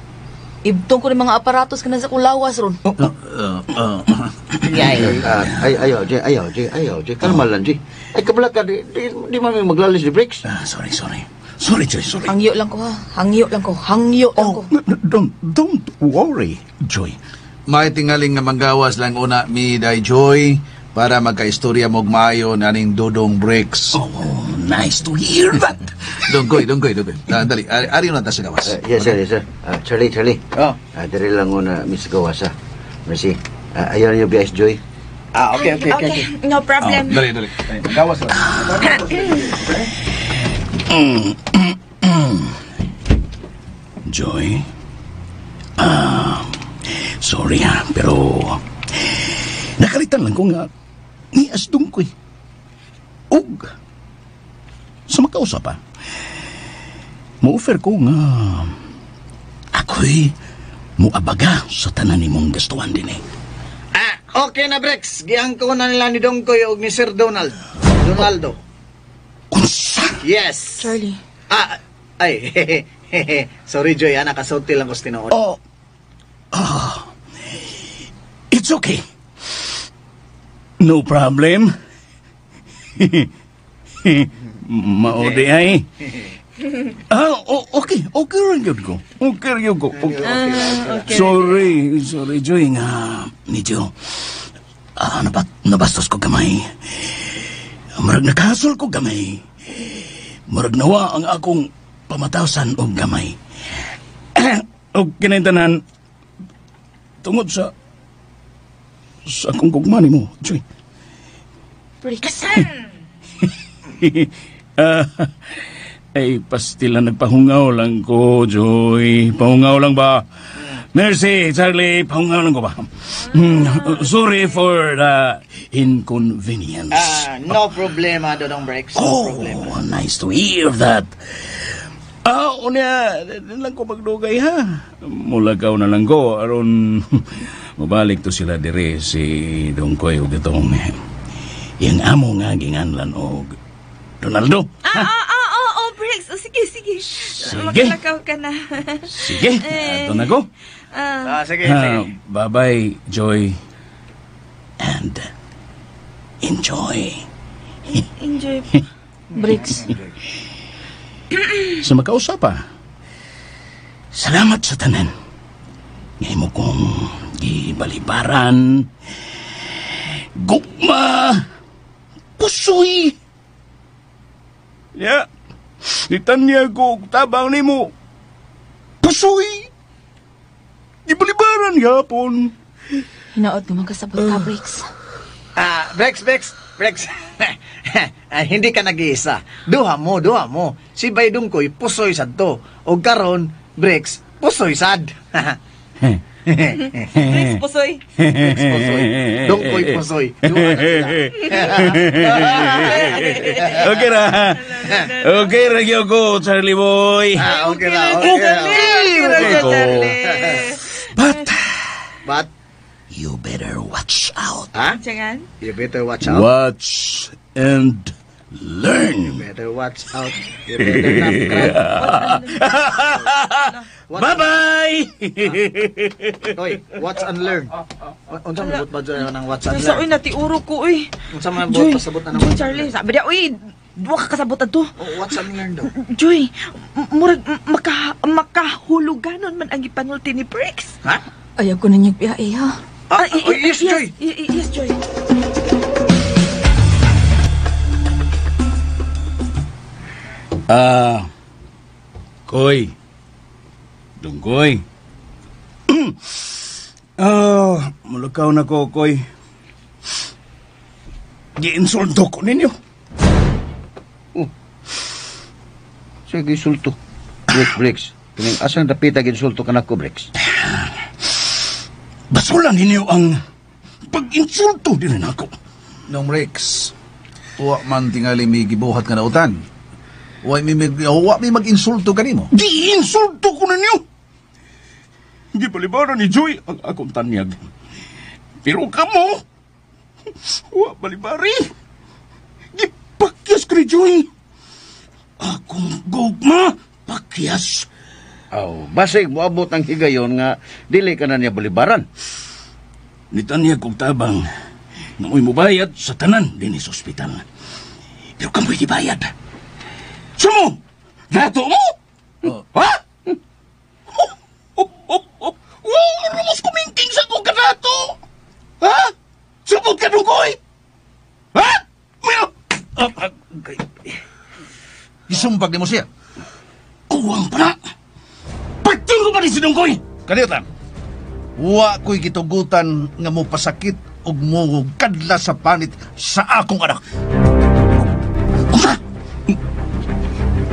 Ibtong ko ni mga aparatos kana sa akong lawas ron. Ay, ay, ayaw, Jay, ayaw, Jay, ayaw, Jay. Kalma lang, Jay. Ay, kabala ka, di man may maglalis di breaks. Ah, sorry, sorry. Sorry, Joy, sorry. Hangyo lang ko ha. Hangyo lang ko. Hangyo lang ko. Oh, don't worry, Joy. May tingaling nga manggawas lang una mi day Joy para magkaistorya mo og maayo naning Dudong Breaks. Oh, nice to hear that. Dunggoy, Dunggoy, Dunggoy. Ah, dali, ari ari na ta sa gawas. Yes, sir, yes, sir. Ah, Charlie, Charlie. Oh. Ah, diri lang una, Miss Gawas, ah. Mercy. Ah, ayaw niyo bias, Joy. Ah, okay. Okay, no problem. Dali, dali. Dali, Gawas lang. Joy? Ah, sorry ha, pero nakalitan lang ko nga ni asdong ko eh. Ug, sa makausap pa, mo-offer ko nga ako'y muabaga sa tanan nimong gastuhan din eh. Ah, okay na, Brex. Giangko na nila ni Dongkoy og ni Sir Donald. Donaldo. Unsa? Yes. Charlie. Ah, ay, sorry, Joy, ah, nakasulti lang ko sa tinuod. Oh, ah, it's okay. No problem. Mao di ay. Ah, okay. Okay rin yun ko. Okay rin yun ko. Okay. Okay. Sorry, sorry, Joy, nga medyo nabastos ko gamay. Murag nakasol ko gamay. Murag nawa ang akong pamatasan og gamay. Og kinaintanan, tungod sa akong gugma nimo, Joy. Bricks. Ah, ay, pastila nagpahungaw lang ko, Joy. Pahungaw lang ba? Mercy, Charlie, pahungaw lang ko ba? Sorry for the inconvenience. Ah, no problema, Dodong Brex. No Oh, problema. nice to hear that. Ah, unya, di lang ko magdugay ha. Mulagaw na lang ko aron mabalik to sila dire si Dongkoy ug itong iyang amo nga ginganlan og Donaldo. Ah, oh, Briggs. Oh, sige, sige. Sige. Maglakaw ka na. Sige, ato na ko. Ah, sige, Ah, sige. bye-bye, Joy. And enjoy. Enjoy. Bricks. Sa makausap pa. Salamat sa tanan. Ngayon mo kong gibalibaran, gugma, pusoy. Ya, nitanya ko og tabang nimo. Pusoy. Gibalibaran gapon. Hinaot nga magkasabot ka, Bricks. Ah, Brex, Brex, Brex. Ah, hindi ka nag-iisa. Duha mo, duha mo. Si Baydong ko'y pusoy sad to. O karon, Brex, pusoy sad. Briggs, pusoy. Brex, pusoy. Dongkoy, pusoy. Duha na sila. Okay ra. Okay ra gyud ko, Charlie boy. Ah, okay ra, okay ra. Okay ra siya, Ko. Charlie. But But, you better watch out. ha? Tsangan? You better watch out. Watch and learn. Better watch out. You better not cry. Bye-bye! Hoy, watch and learn. Unsa man buot ba dyan ng watch and Sa uy, learn? natiuro ko, uy. Unsa man Joy, buot pasabot na ng Joy, watch and Charlie, learn? sabi niya, uy, duwa ka kasabot ato. Oh, watch and learn daw. Joy, murag makahuluganon man ang gipanulti ni Briggs. Ha? Ayaw ko na niyang biyahe, ha? Yes, Joy. Yes, Joy. Koy. Dungkoy. Mulakaw na ko, Koy. Giinsulto ko ninyo. Oh. Sige, insulto. Bricks. Kining asang dapita ginsulto ka na ko, Bricks? Basulan ninyo ang pag-insulto din ako. Nung Rex, wa man tingali may gibuhat nga nautan. Wa may mag-insulto kanimo. Gi-insulto ko ninyo. Gibalibaran ni Joy ang akong tanyag. Pero kamo, wa balibari. Gipakyas ko ni Joy. Akong gugma, pakyas. Aw, basig moabot ang higayon nga dili ka na niya balibaran. Nitanyag kong tabang nga mo'y mubayad sa tanan dinhi sa ospital. Pero kamo'y gibayad. Sumo! Dato mo! Oh. Ha? Wow, rumos kumingking sa kong kadato! Ha? Subot ka dungkoy! Ha? Isumpag ni mo siya. Kuwang pa na! Pagting ko pa ni si Dungkoy! Kaniyot lang, wa ko'y gitugutan nga mo pasakit og mo kadla sa panit sa akong anak. Unsa?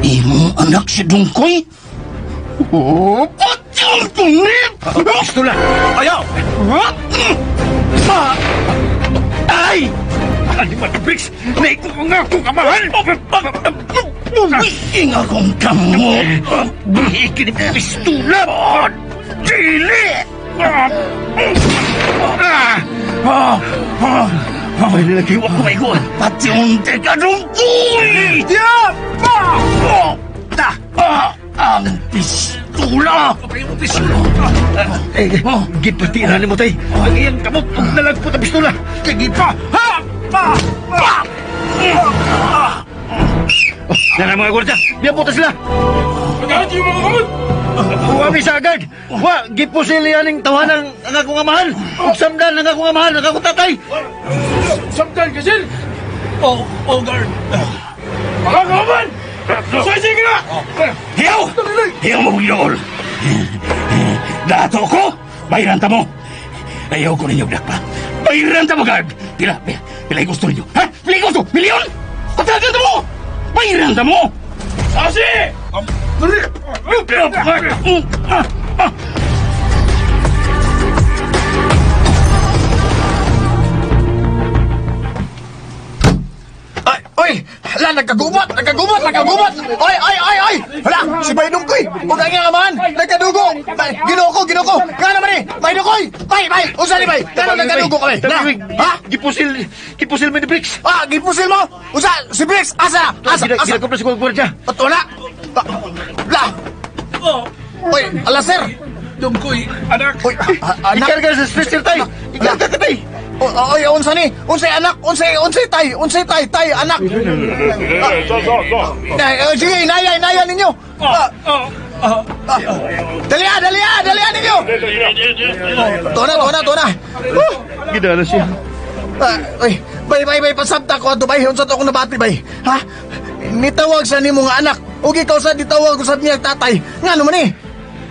Imong anak si Dungkoy? Oh, patyon ko ni! Pistula! Ayaw! Ay! Ano ba, Briggs? Naiko ko nga akong amahan! Buwiing akong kamot! Buwiing ni pistula! Dili! Ay, nilagay ko maigo! Pati unti ka Dungkoy! Ang pistula! Eh, gipatiran ni mo, tay. Ang iyang kamot, ug nalagpot ang pistula. Sige pa! Ha! Pa! Pa! Nara mga gwardiya, biyabuta sila! Pagkahat yung mga kamot! Wa mi sa agad! Wa, gipusil yan ang tawanan ang akong amahan! Ug samdan ang akong amahan, ang akong tatay! Samdan ka, sir! Oh, guard! Mga kaman! Sa sige na! Hiyaw! Hiyaw mo, Panginoon! Dato ko! Bayaran ta mo! Ayaw ko ninyo, Black pa. Bayaran ta mo, guard! Pila gusto ninyo? Ha? Pila gusto? Milyon? Patagan ta mo! Bayaran ta mo! Sasi! Ay, oy! Hala, nagkagubat! Nagkagubat! Nagkagubat! Ay, ay, ay, ay! Hala, si Baydong ko'y! Huwag ang amahan! Nagkadugo! Ginoo ko! Nga naman eh! Baydong ko'y! Bay! Unsa ni bay? Nga nagkadugo kami? Na? Ha? Gipusil mo ni Briggs! Ah, gipusil mo? Unsa? Si Briggs! Asa? Asa? Asa? Ginakop na si gwardiya! Wala! La! Oy, ala sir! Dungkoy, anak! Oy, anak! Ikarga sa stretcher tay! Ikarga ka tay! Oy, unsa ni? Unsay anak? Unsay tay? Unsay tay? Tay, anak. Sige, inaya ninyo. Dali ninyo. Tona. Gidala siya. Oy, bay, pasabta ko ato bay. Unsa to akong nabati bay? Ha? Nitawag sa nimo nga anak. Ug ikaw sa ditawag usab niya tatay. Ngano man ni?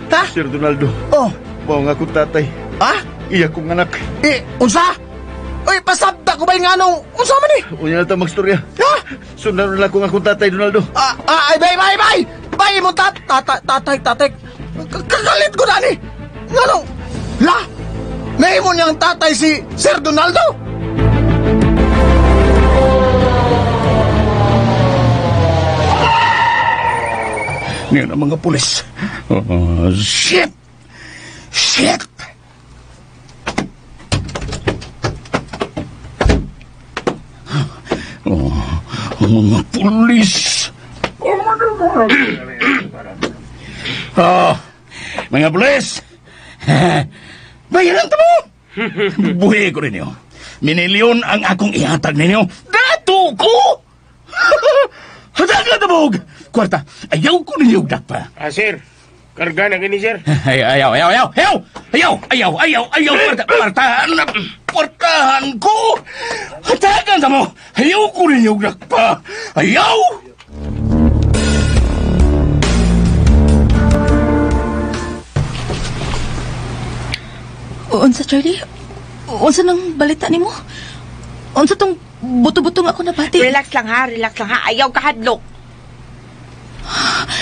Ha? Sir Donaldo. Oh, mao nga akong tatay. Ha? Iya kong anak. Eh, unsa? Uy, pasabta ko ba yung anong... Unsa man eh? Unya na ta magstorya. Ha? Sundan na lang akong tatay, Donaldo. Ay, bay! Bay, mo tatay. Kakalit ko na ni. Nganong? La? Nahimo niyang tatay si Sir Donaldo? Ngayon ang mga pulis. Oh, shit! Shit! Oh, mga pulis! Oh, mga pulis! Bayaran mo! Buhi ko ninyo. Minilyon ang akong ihatag ninyo. Dato ko! Hadagan na mo! Kwarta, ayaw ko ninyo dakpa. Ah, sir. Karga na gini, sir. Ay, ayaw, ayaw, ayaw, ayaw! Ayaw, ayaw, ayaw, ayaw! Kwartahan! Kwartahan ko! Hatagan sa mo! Ayaw ko ninyo nagpa! Ayaw! Unsa, Charlie? Unsa nang balita nimo? Unsa tong buto-buto nga ako nabati? Relax lang ha, relax lang ha. Ayaw kahadlok.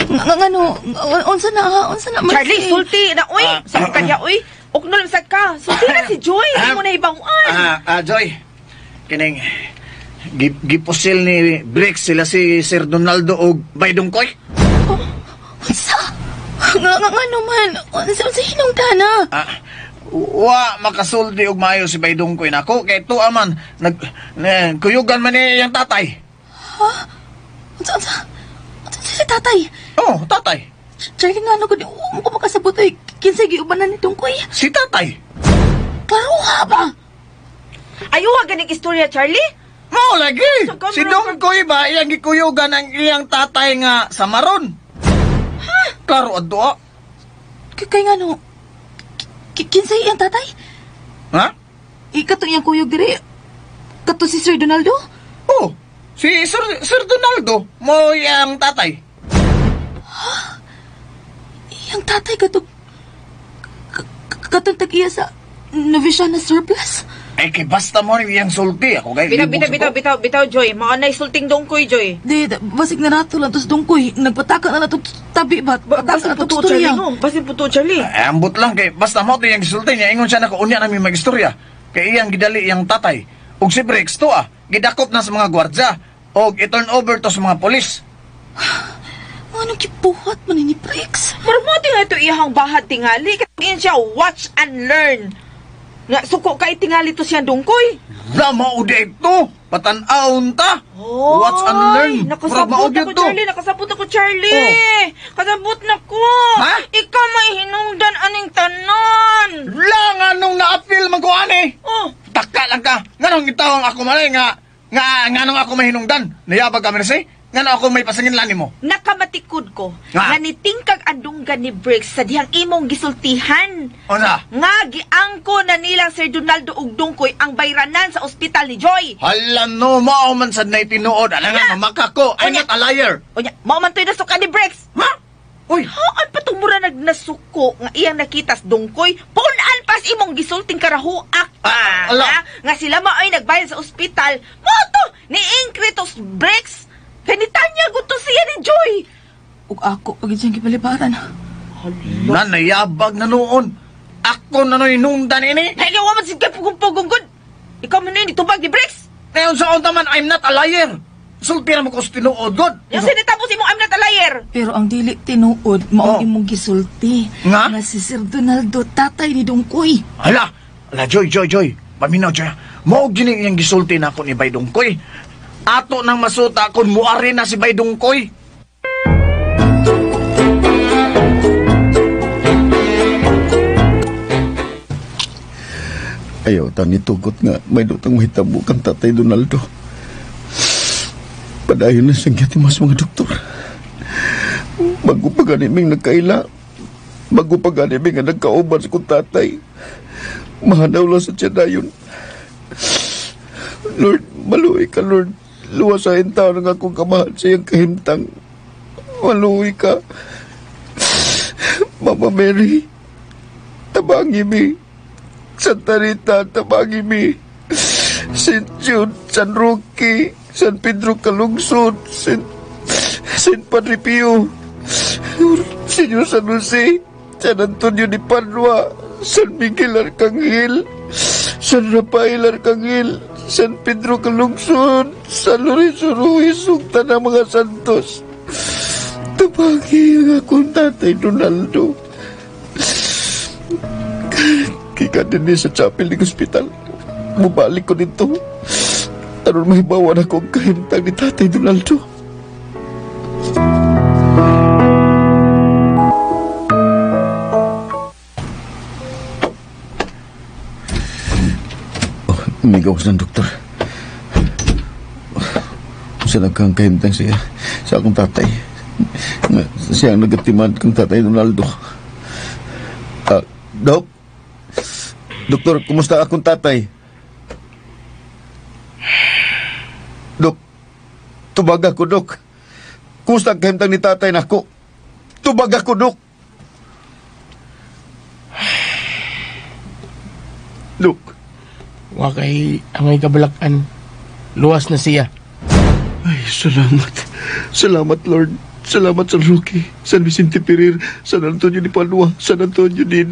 Ngano? Unsa na ha? Unsa na? Mercy? Charlie, sulti na uy. Sa kanya uy. Uknol sa ka. Sulti na si Joy. Hindi mo na ibanguan. Joy. Kining gipusil ni Briggs sila si Sir Donaldo og Baydungkoy. Oh, unsa? Ngano man? Unsa hinungdan na? Wa makasulti og maayo si Baydungkoy nako kay tuwa man nag kuyugan man ni iyang tatay. Ha? Unsa sila tatay? Oh, tatay. Charlie, ngano ko di mo ko makasabot oy. Kinsay giubanan ni Dungkoy? Si tatay. Klaruha ba? Ayaw ganing istorya, Charlie. Mao lagi. Si Dungkoy ba iyang gikuyugan ang iyang tatay nga sa maron? Ha? Klaro adto. Kay ngano? Kinsay iyang tatay? Ha? Ikato iyang kuyog diri. Kato si Sir Donaldo? Oh, si Sir Donaldo mo iyang tatay. Ha? Iyang tatay kato katong tag-iya sa noviciana surplus? Ay, kay basta mo rin iyang sulti ako. Kay, Bitaw, bitaw, Joy. Mao na sulting Dungkoy, Joy. Di, basig narato lang tos Dungkoy. Nagpataka na lang itong tabi ba? Pataka na itong istorya. No? Basig puto, Charlie. Ay, ambot lang kay basta mo ito iyang sulti niya. Ingon siya na kaunya namin mag-istorya. Kay iyang gidali iyang tatay. Og si Briggs to gidakop na sa mga gwardya. Og i-turn over to sa mga polis. Anong kibuhat man ni Briggs? Pero mo tingali ito iyang bahad tingali. Kaya siya watch and learn. Nga, suko kay tingali to siyang Dungkoy. Lama o di ito. Patanaon ta. Oy, watch and learn. Nakasabot ako, Charlie. Nakasabot ako, Charlie. Oh. Kasabot na ko. Ha? Ikaw may hinungdan aning tanan. Lang anong na-appeal man ko ani. Oh. Taka lang ka. Nganong itawang ako man nga nganong ako may hinungdan. Nayabag ka, Mercy? Ngano ako may pasanginlan nimo? Nakamatikod ko. Nga nitingkag ang dunggan ni Briggs sa dihang imong gisultihan. Unsa? Nga giangko na nilang Sir Donaldo ug Dungkoy ang bayranan sa ospital ni Joy. Hala no, mao man sad nay tinuod. Ala nga mamaka ko. I'm not a liar. Unya, mao man to'y nasuka ni Briggs. Ha? Uy, haan pa tong mura nagnasuko nga iyang nakita sa Dungkoy? Punan pas imong gisulting karahuak. Ala. Nga sila mao'y nagbayad sa ospital. Mo to ni Inkritos Briggs. Kanitanya gusto siya ni Joy. Ug ako pag siyang gipalibaran. Hala. Nanayabag na noon. Ako na no'y nungdan ini. Ay, gawa man sige pugong-pugong gud. Ikaw man nun, itubag ni Briggs. Ngayon sa unta man, I'm not a liar. Sulti na mo ko sa tinuod, god. Yung sinitapos imong I'm not a liar. Pero ang dili tinuod, maong imong gisulti. Nga? Nga si Sir Donaldo, tatay ni Dungkoy. Hala, hala, Joy, Joy, Joy. Paminaw, Joy. Mao gini iyang gisulti na ako ni Bay Dungkoy. Ato nang masuta kung muari na si Baydungkoy. Ayaw tani tugot nga may dutang mahitabo kang tatay Donaldo. Padayon na siyang gatimas mga doktor. Bago pa gani ming nagkaila, bago pa gani ming nga nagkauban sa kong tatay, mahanaw lang sa tiyan dayon. Lord, maluwi ka, Lord. Luwasahin tao ng akong kamahal sa iyang kahimtang. Maluwi ka. Mama Mary, tabangi mi. Santa Rita, tabangi mi. St. Jude, San Roque, San Pedro Calungsod, St. Padre Pio, Señor San Jose, San Antonio de Padua, San Miguel Arcangel, San Rafael Arcangel, San Pedro Calungsod, San Lorenzo Ruiz, ug tanang mga santos. Tabagi ang akong tatay Donaldo. Kika din sa chapel ng ospital. Mubalik ko dito. Aron mahibawan ako ang kahimtang ni Tatay Donaldo. Oh, may gawas ng doktor. Sa nagkang kahimtang siya sa akong tatay. Siya ang nagatiman kang Tatay Donaldo. Dok? Doktor, kumusta akong tatay? Dok, tubag ako, Dok. Kumusta ang kahimtang ni tatay nako? Tubag ako, Dok. Dok. Wa kay angay kabalakan. Luwas na siya. Ay, salamat. Salamat, Lord. Salamat San Roque, San Vicente Ferrer, San Antonio de Padua, San Antonio de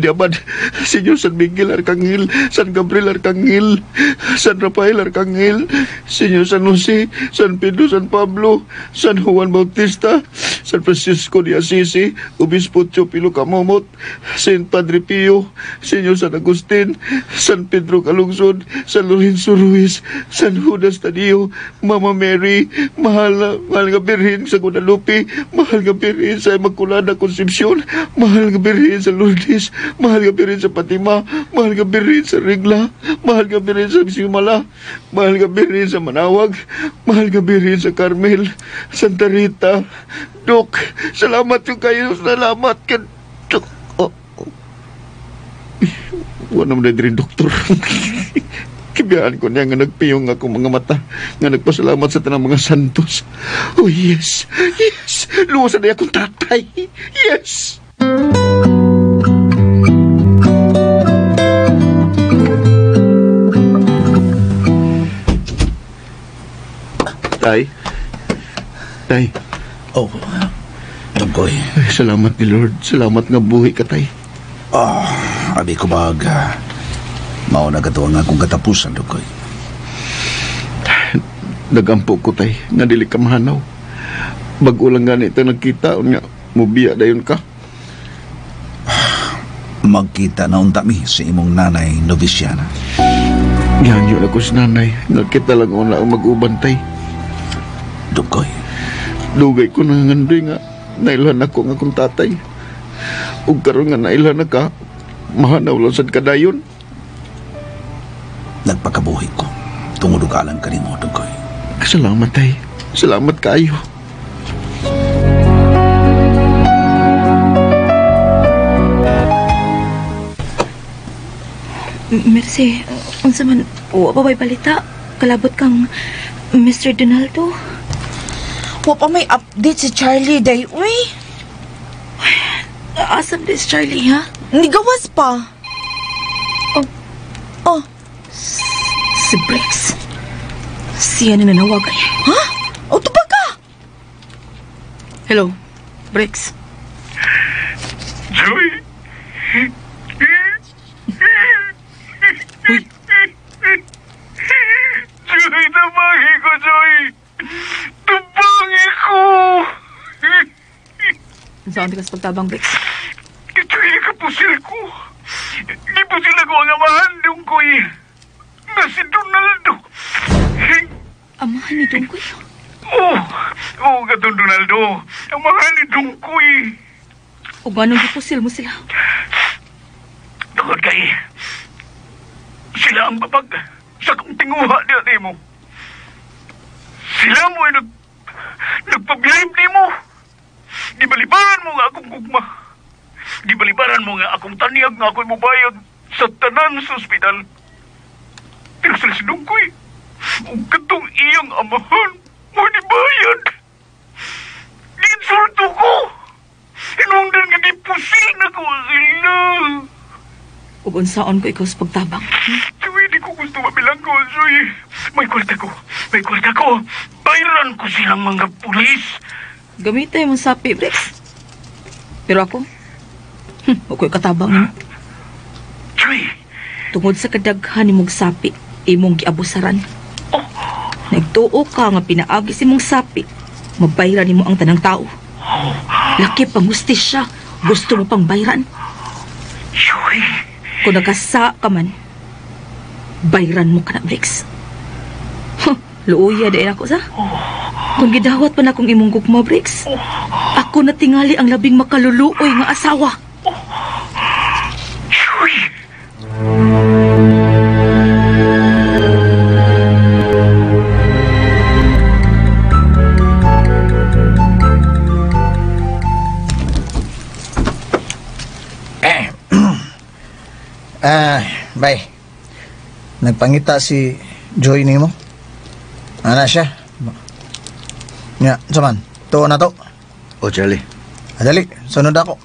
Abad, Señor San Miguel Arcangel, San Gabriel Arcangel, San Rafael Arcangel, Señor San Jose, San Pedro, San Pablo, San Juan Bautista, San Francisco de Assisi, Obispo Teopilo Camomot, San Padre Pio, Señor San Agustin, San Pedro Calungsod, San Lorenzo Ruiz, San Judas Tadeo, Mama Mary, mahal nga Birhen sa Guadalupe, mahal nga Birhen sa Immaculada Concepcion, mahal nga Birhen sa Lourdes, mahal nga Birhen sa Fatima, mahal nga Birhen sa Regla, mahal nga Birhen sa Simala, mahal nga Birhen sa Manawag, mahal nga Birhen sa Carmel, Santa Rita. Dok, salamat yung kayo, salamat ka. Dok, oh, oh. Wala naman na rin, doktor. Kibiyaan ko niya nga nagpiyong akong mga mata, nga nagpasalamat sa tanang mga santos. Oh yes, yes, luwasan na akong tatay. Yes! Tay? Tay? Oh, Tungkoy. Ay, salamat ni Lord. Salamat nga buhi ka, Tay. Abi ko bag... Mao na kato ang akong katapusan, Dukoy. Nagampo ko, Tay, nga dili ka mahanaw. Bag-o lang gani ito nagkita, nga mubiya dayon ka. Magkita na unta mi sa imong nanay, Noviciana. Gihanyo na ko si nanay. Nagkita lang una ang mag-uban, Tay. Dukoy. Dugay ko nangandoy nga nailhan ako nga akong tatay. Ug karon nga nailhan na ka, mahanaw lang sad ka dayon. Nagpakabuhi ko. Tungod og alang kanimo, Dukoy. Salamat, Tay. Salamat kaayo. Mercy, unsa man, wa pa ba'y balita? Kalabot kang Mr. Donaldo? Wa pa may update si Charlie, day, uy. Asa ba si Charlie, ha? Nigawas pa. Oh. Oh. Si Briggs. Siya na nanawag ay. Ha? O, tubag ka! Hello, Briggs. Joy! Uy. Joy, tabangi ko, Joy! Tabangi ko! Saan ka sa pagtabang, Briggs? Joy, nakapusil ko. Gipusil ako ang amahan, Dungkoy. Na si Donaldo. Amahan ni Dungkoy? Oo, oh, katong Donaldo. Amahan ni Dungkoy. O gano'ng gipusil mo sila? Tungod kay sila ang babag sa kong tinguha niya ni mo. Sila mo ay nagpablame ni mo. Gibalibaran mo nga akong gugma. Gibalibaran mo nga akong tanyag nga ako'y mubayag sa tanan sa ospital. Pero sila si Dungkoy, ug katong iyang amahan mo ni bayad. Giinsulto ko. Hinungdan nga gipusil na ko sila. Ug unsaon ko ikaw sa pagtabang? Joy, di ko gusto mabilanggo, Joy. May kwarta ko. May kwarta ko. Bayran ko silang mga pulis. Gamitay mo sapi, Briggs. Pero ako, ako'y katabang mo. Joy! Tungod sa kadaghan ni mong sapi, imong giabusaran. Oh. Nagtuo ka nga pinaagi si mong sapi, mabayran nimo ang tanang tao. Oh. Laki pang hustisya, gusto mo pang bayran. Joy! Kung nagkasa ka man, bayran mo ka na, Briggs. Huh, luuya dahil ako sa. Kung gidawat pa na kong imong gugma, Briggs, ako na tingali ang labing makaluluoy nga asawa. Joy! Bay. Nagpangita si Joy nimo. Ana siya. Nya, saman. Tuo na to. O, Charlie. Dali, sunod ako.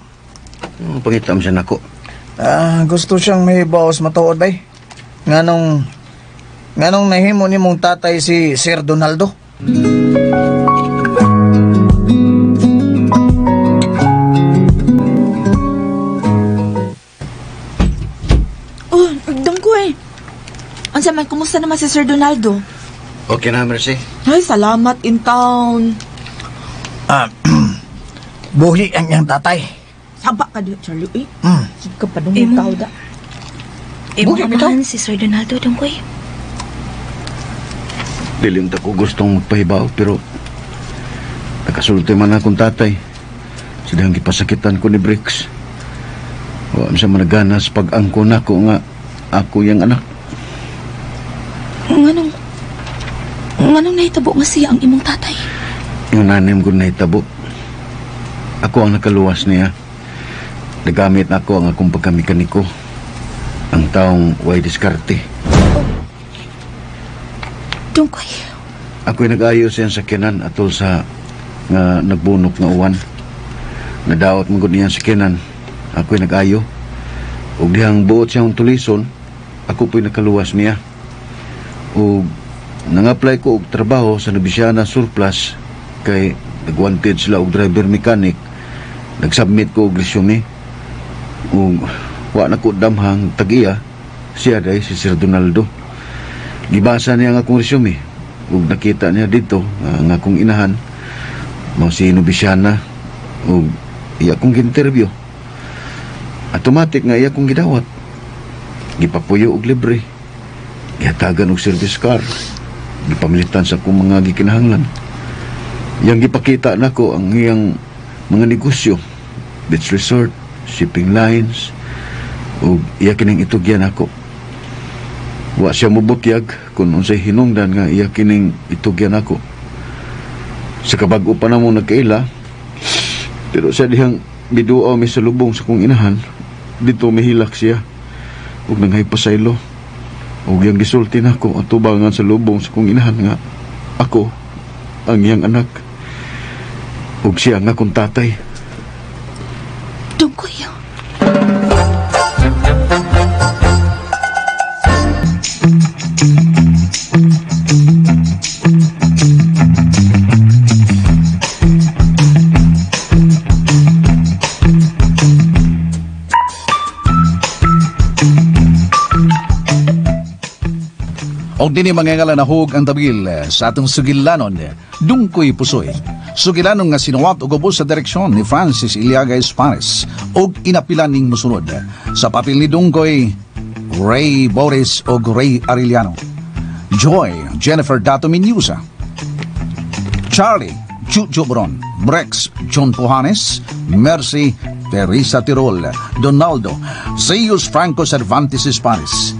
Pangita mo siya nako. Gusto siyang may baos matuod, bay. Nganong nahimo ni mong tatay si Sir Donaldo. Oh, Dungkoy. Unsa man, kumusta naman si Sir Donaldo? Okay na, Mercy. Ay, salamat in town. Buhi ang iyang tatay. Saba ka diyo, Charlie. Eh, sige ka pa nung tao da. Imo amahan si Sir Donaldo, Dungkoy. Dili unta ko gustong magpahibaw, pero nakasulti man akong tatay. Sa dihang gipasakitan ko ni Briggs. Wa man siya managana sa pag-angko nako nga ako iyang anak. Nganong nahitabo nga siya ang imong tatay? Yung nanim ko nahitabo. Ako ang nakaluwas niya. Nagamit na ako ang akong pagkamikaniko. Ang taong way diskarte. Oh. Dungkoy. Ako'y nag-ayos siyang sakyanan atol sa nga nagbunok nga uwan. Nadaot mo gud niyang sakyanan. Ako'y nag-ayo. Ug dihang buot siyang tulison, ako po'y nakaluwas niya. Ug nang-apply ko og trabaho sa Nobisiana Surplus kay nagwanted sila og driver mechanic. Nagsubmit ko og resume. Ug wa na ko damhang tag-iya, siya day si Sir Donaldo. Gibasa niya ang akong resume ug nakita niya dito ang akong inahan mao si Nobisiana ug iya akong gi-interview. Automatic nga iya akong gidawat. Gipapuyo og libre. Gihatagan og service car. Gipamilitan sa akong mga gikinahanglan. Yang gipakita nako ang iyang mga negosyo, beach resort, shipping lines, ug iya kining itugyan ako. Wa siya mobutyag kung unsay hinungdan nga iya kining itugyan ako. Sa kabag-o pa namo nagkaila, pero sa dihang biduaw mi sa lubong sa kong inahan, dito mihilak siya ug nanghaypasaylo. Ug iyang gisulti nako ang tubangan sa lubong sa kong inahan nga ako ang iyang anak ug siya nga akong tatay. Dungkoy. Og dini mga nahug ang tabil sa atong sugilanon, Dungkoy Pusoy. Sugilanon nga sinuwat og ubos sa direksyon ni Francis Iliaga Espares og inapilan ning mosunod. Sa papel ni Dungkoy, Ray Boris og Ray Arellano. Joy, Jennifer Dato Minyusa. Charlie, Chucho Bron. Brex, John Pujanes. Mercy, Teresa Tirol. Donaldo, Zeus Franco Cervantes Espares.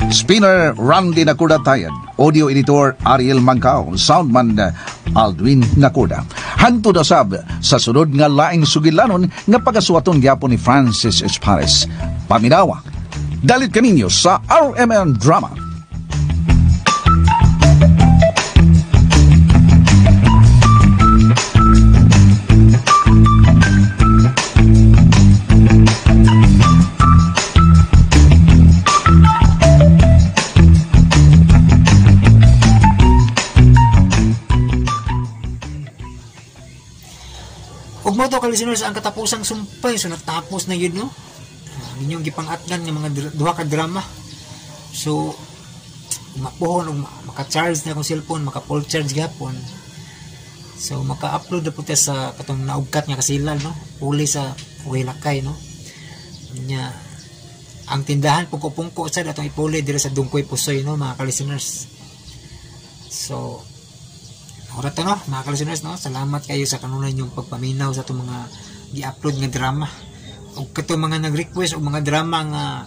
Spinner, Randy Nakuda Tayad. Audio editor, Ariel Mangkao. Soundman, Aldwin Nakuda. Hantod asab sa sunod nga laing sugilanon nga pagasuwaton gyapon ni Francis Espares. Paminawa, dalit kaninyo sa RMN Drama. Ug mo to ka listeners ang katapusang sumpay, so natapos na yun, no? Inyong gipang-atlan nga mga duha ka drama. So mapuhon og maka-charge na akong cellphone, maka-full charge gihapon. So maka-upload na po ta sa katong naugkat nga kasilan, no? Uli sa Uwilakay, no? Nya ang tindahan pungko-pungko sad atong ipuli diri sa Dungkoy Pusoy, no, mga ka-listeners. So ora to, no, mga ka-listeners, no? Salamat kayo sa kanunay niyong pagpaminaw sa atong mga gi-upload nga drama. Ug katong mga nag-request og mga drama nga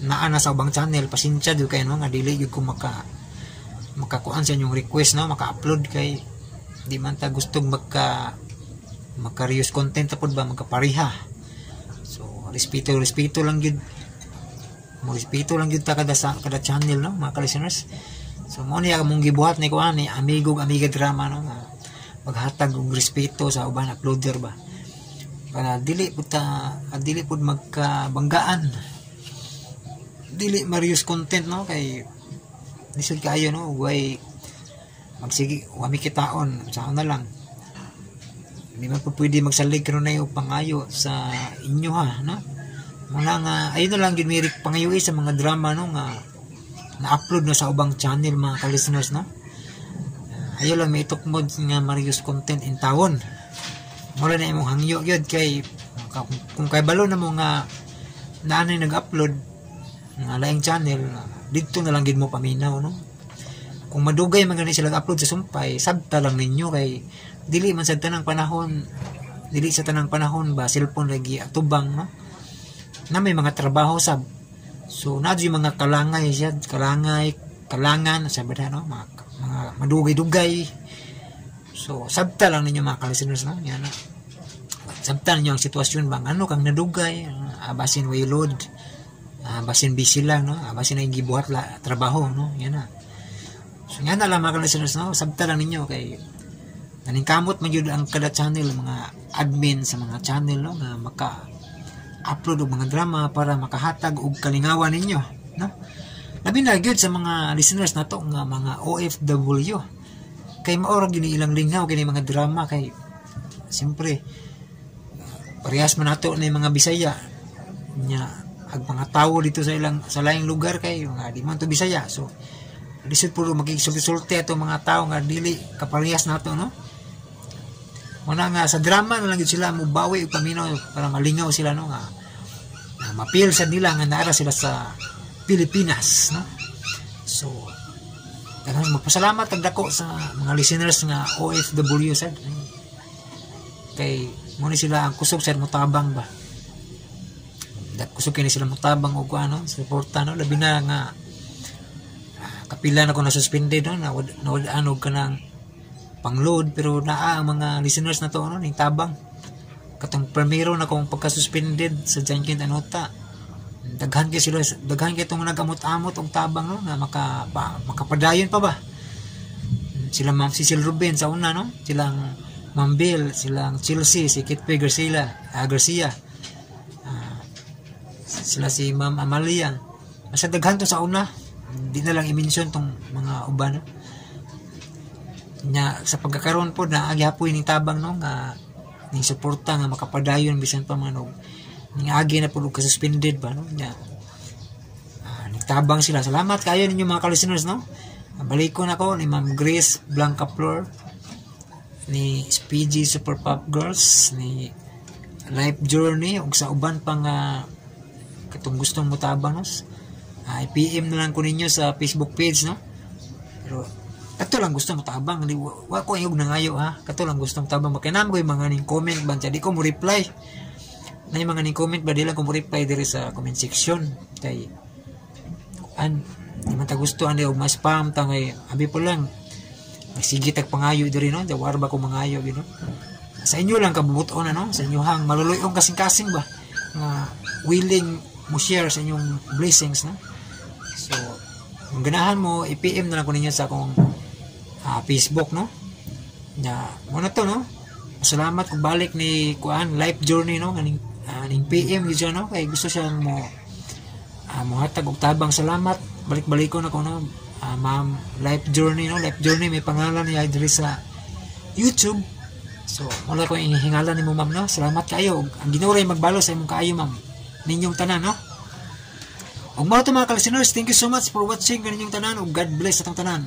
naa na sa ubang channel, pasensya jud kayo, no, nga dili jud ko makakuan sa inyong request, no, maka-upload kay di man ta gustong maka-reuse content ta pod ba, magkapareha. So respeto lang jud. Mo respeto lang gyud ta kada sa kada channel, no, mga ka-listeners. So mo niya mong gibuhat ni kuan ni Amigo Amiga Drama, no, nga maghatag og respeto sa uban uploader ba, para dili pud ta dili pud magkabanggaan, dili marius content, no, kay lisod kaayo, no, way magsigi wa mi kitaon sa na lang. Hindi man po pwede magsalig karon na pangayo sa inyo ha, no. Muna nga ayun na lang gyud mi pangayo sa mga drama, no, nga na-upload na sa ubang channel, mga ka-listeners, no. Ayo lang may itukmod nga marius content in tawon. Mula na imong hangyo gyud kay kung kay balo na mo nga naanay nag-upload nga laing channel, didto na lang gid mo paminaw, no. Kung madugay man gani sila upload sa sumpay, sabta lang ninyo kay dili man sa tanang panahon, dili sa tanang panahon ba cellphone lagi atubang, no, na may mga trabaho sab. So na yung mga kalangay siya, kalangay, kalangan sabi na, no, mga madugay-dugay. So sabta lang ninyo, mga ka-listeners, no. Yan na. Sabta ninyo ang sitwasyon bang ano kang nadugay, basin way load, basin busy lang, no, basin ay gibuhat la trabaho, no. Yan na. So yan na lang, mga ka-listeners, no, sabta lang ninyo kay naningkamot man jud ang kada channel, mga admin sa mga channel, no, nga maka upload og mga drama para makahatag og kalingawan ninyo, no. Labi na gyud sa mga listeners nato nga mga OFW kay mao ra gyud ilang lingaw kini mga drama kay siyempre parehas man nato ni mga Bisaya nya ag mga tawo dito sa ilang sa laing lugar kay mga di man to Bisaya. So lisod puro magigsulti-sulti atong mga tawo nga dili kaparehas nato, no. Muna nga sa drama na lang gyud sila mobawi og paminaw para malingaw sila, no, nga mapil sa nila nga naara sila sa Pilipinas, no. So daghang magpasalamat tag dako sa mga listeners nga OFW sad kay mo ni sila ang kusog sad motabang ba. Kusog kini sila motabang og ano suporta, no, labi na nga kapila na ko na suspended, no, nawad-an og kanang pangload, pero naa ang mga listeners na to, no, ning tabang katong primero na kong pagka-suspended sa Jankin Anota, daghan kay sila, daghan kay tong nagamot-amot og tabang, no, nga makapadayon pa ba sila Ma'am Cecil Ruben sa una, no, silang Ma'am Bill, silang Chelsea, si Kitpe Garcia, Garcia, sila si Ma'am Amalia. Basta daghan to sa una, di na lang i-mention tong mga uban, no. Nya sa pagkakaroon po na agyapoy ning tabang, no, nga ning suporta nga makapadayon bisan pa man og ning agi na pud og ka-suspended ba, no. Nya ning tabang sila. Salamat kayo ninyo, mga ka-listeners, no. Balikon ako ni Ma'am Grace Blanca Flor, ni SPG Super Pop Girls, ni Life Journey ug sa uban pa nga katong gustong motabang, no. I-PM na lang ko ninyo sa Facebook page, no. Pero kato lang gusto mo tabang, di wa ko ayog nangayo ha. Kato lang gusto mo tabang, makinam ko yung mga ning comment ba, di ko mo reply. Na yung mga ning comment ba, di lang ko mo reply diri sa comment section kay an di man ta gusto ani og ma-spam ta ngay abi po lang sige tag pangayo diri, no. Jawar ba ko mangayo gino. Sa inyo lang kabubuton, ano, sa inyo hang maluluyong kasing-kasing ba nga willing mo share sa inyong blessings, no. So kung ganahan mo, i-PM na lang ko ninyo sa akong Facebook, no. Nya mo na to, no. Salamat kung balik ni kuan Life Journey, no, nganing ning PM gyud siya, no, kay gusto siyang mo mohatag og tabang. Salamat, balik-balikon ako, no, Ma'am Life Journey, no. Life Journey may pangalan niya diri sa YouTube. So wala ko ihingalan nimo, ma'am, no. Salamat kayo. Ang Ginoo ray magbalo sa imong kaayo, ma'am, ninyong tanan, no. Ug mao to, mga ka-listeners, thank you so much for watching kaninyong tanan ug God bless atong tanan.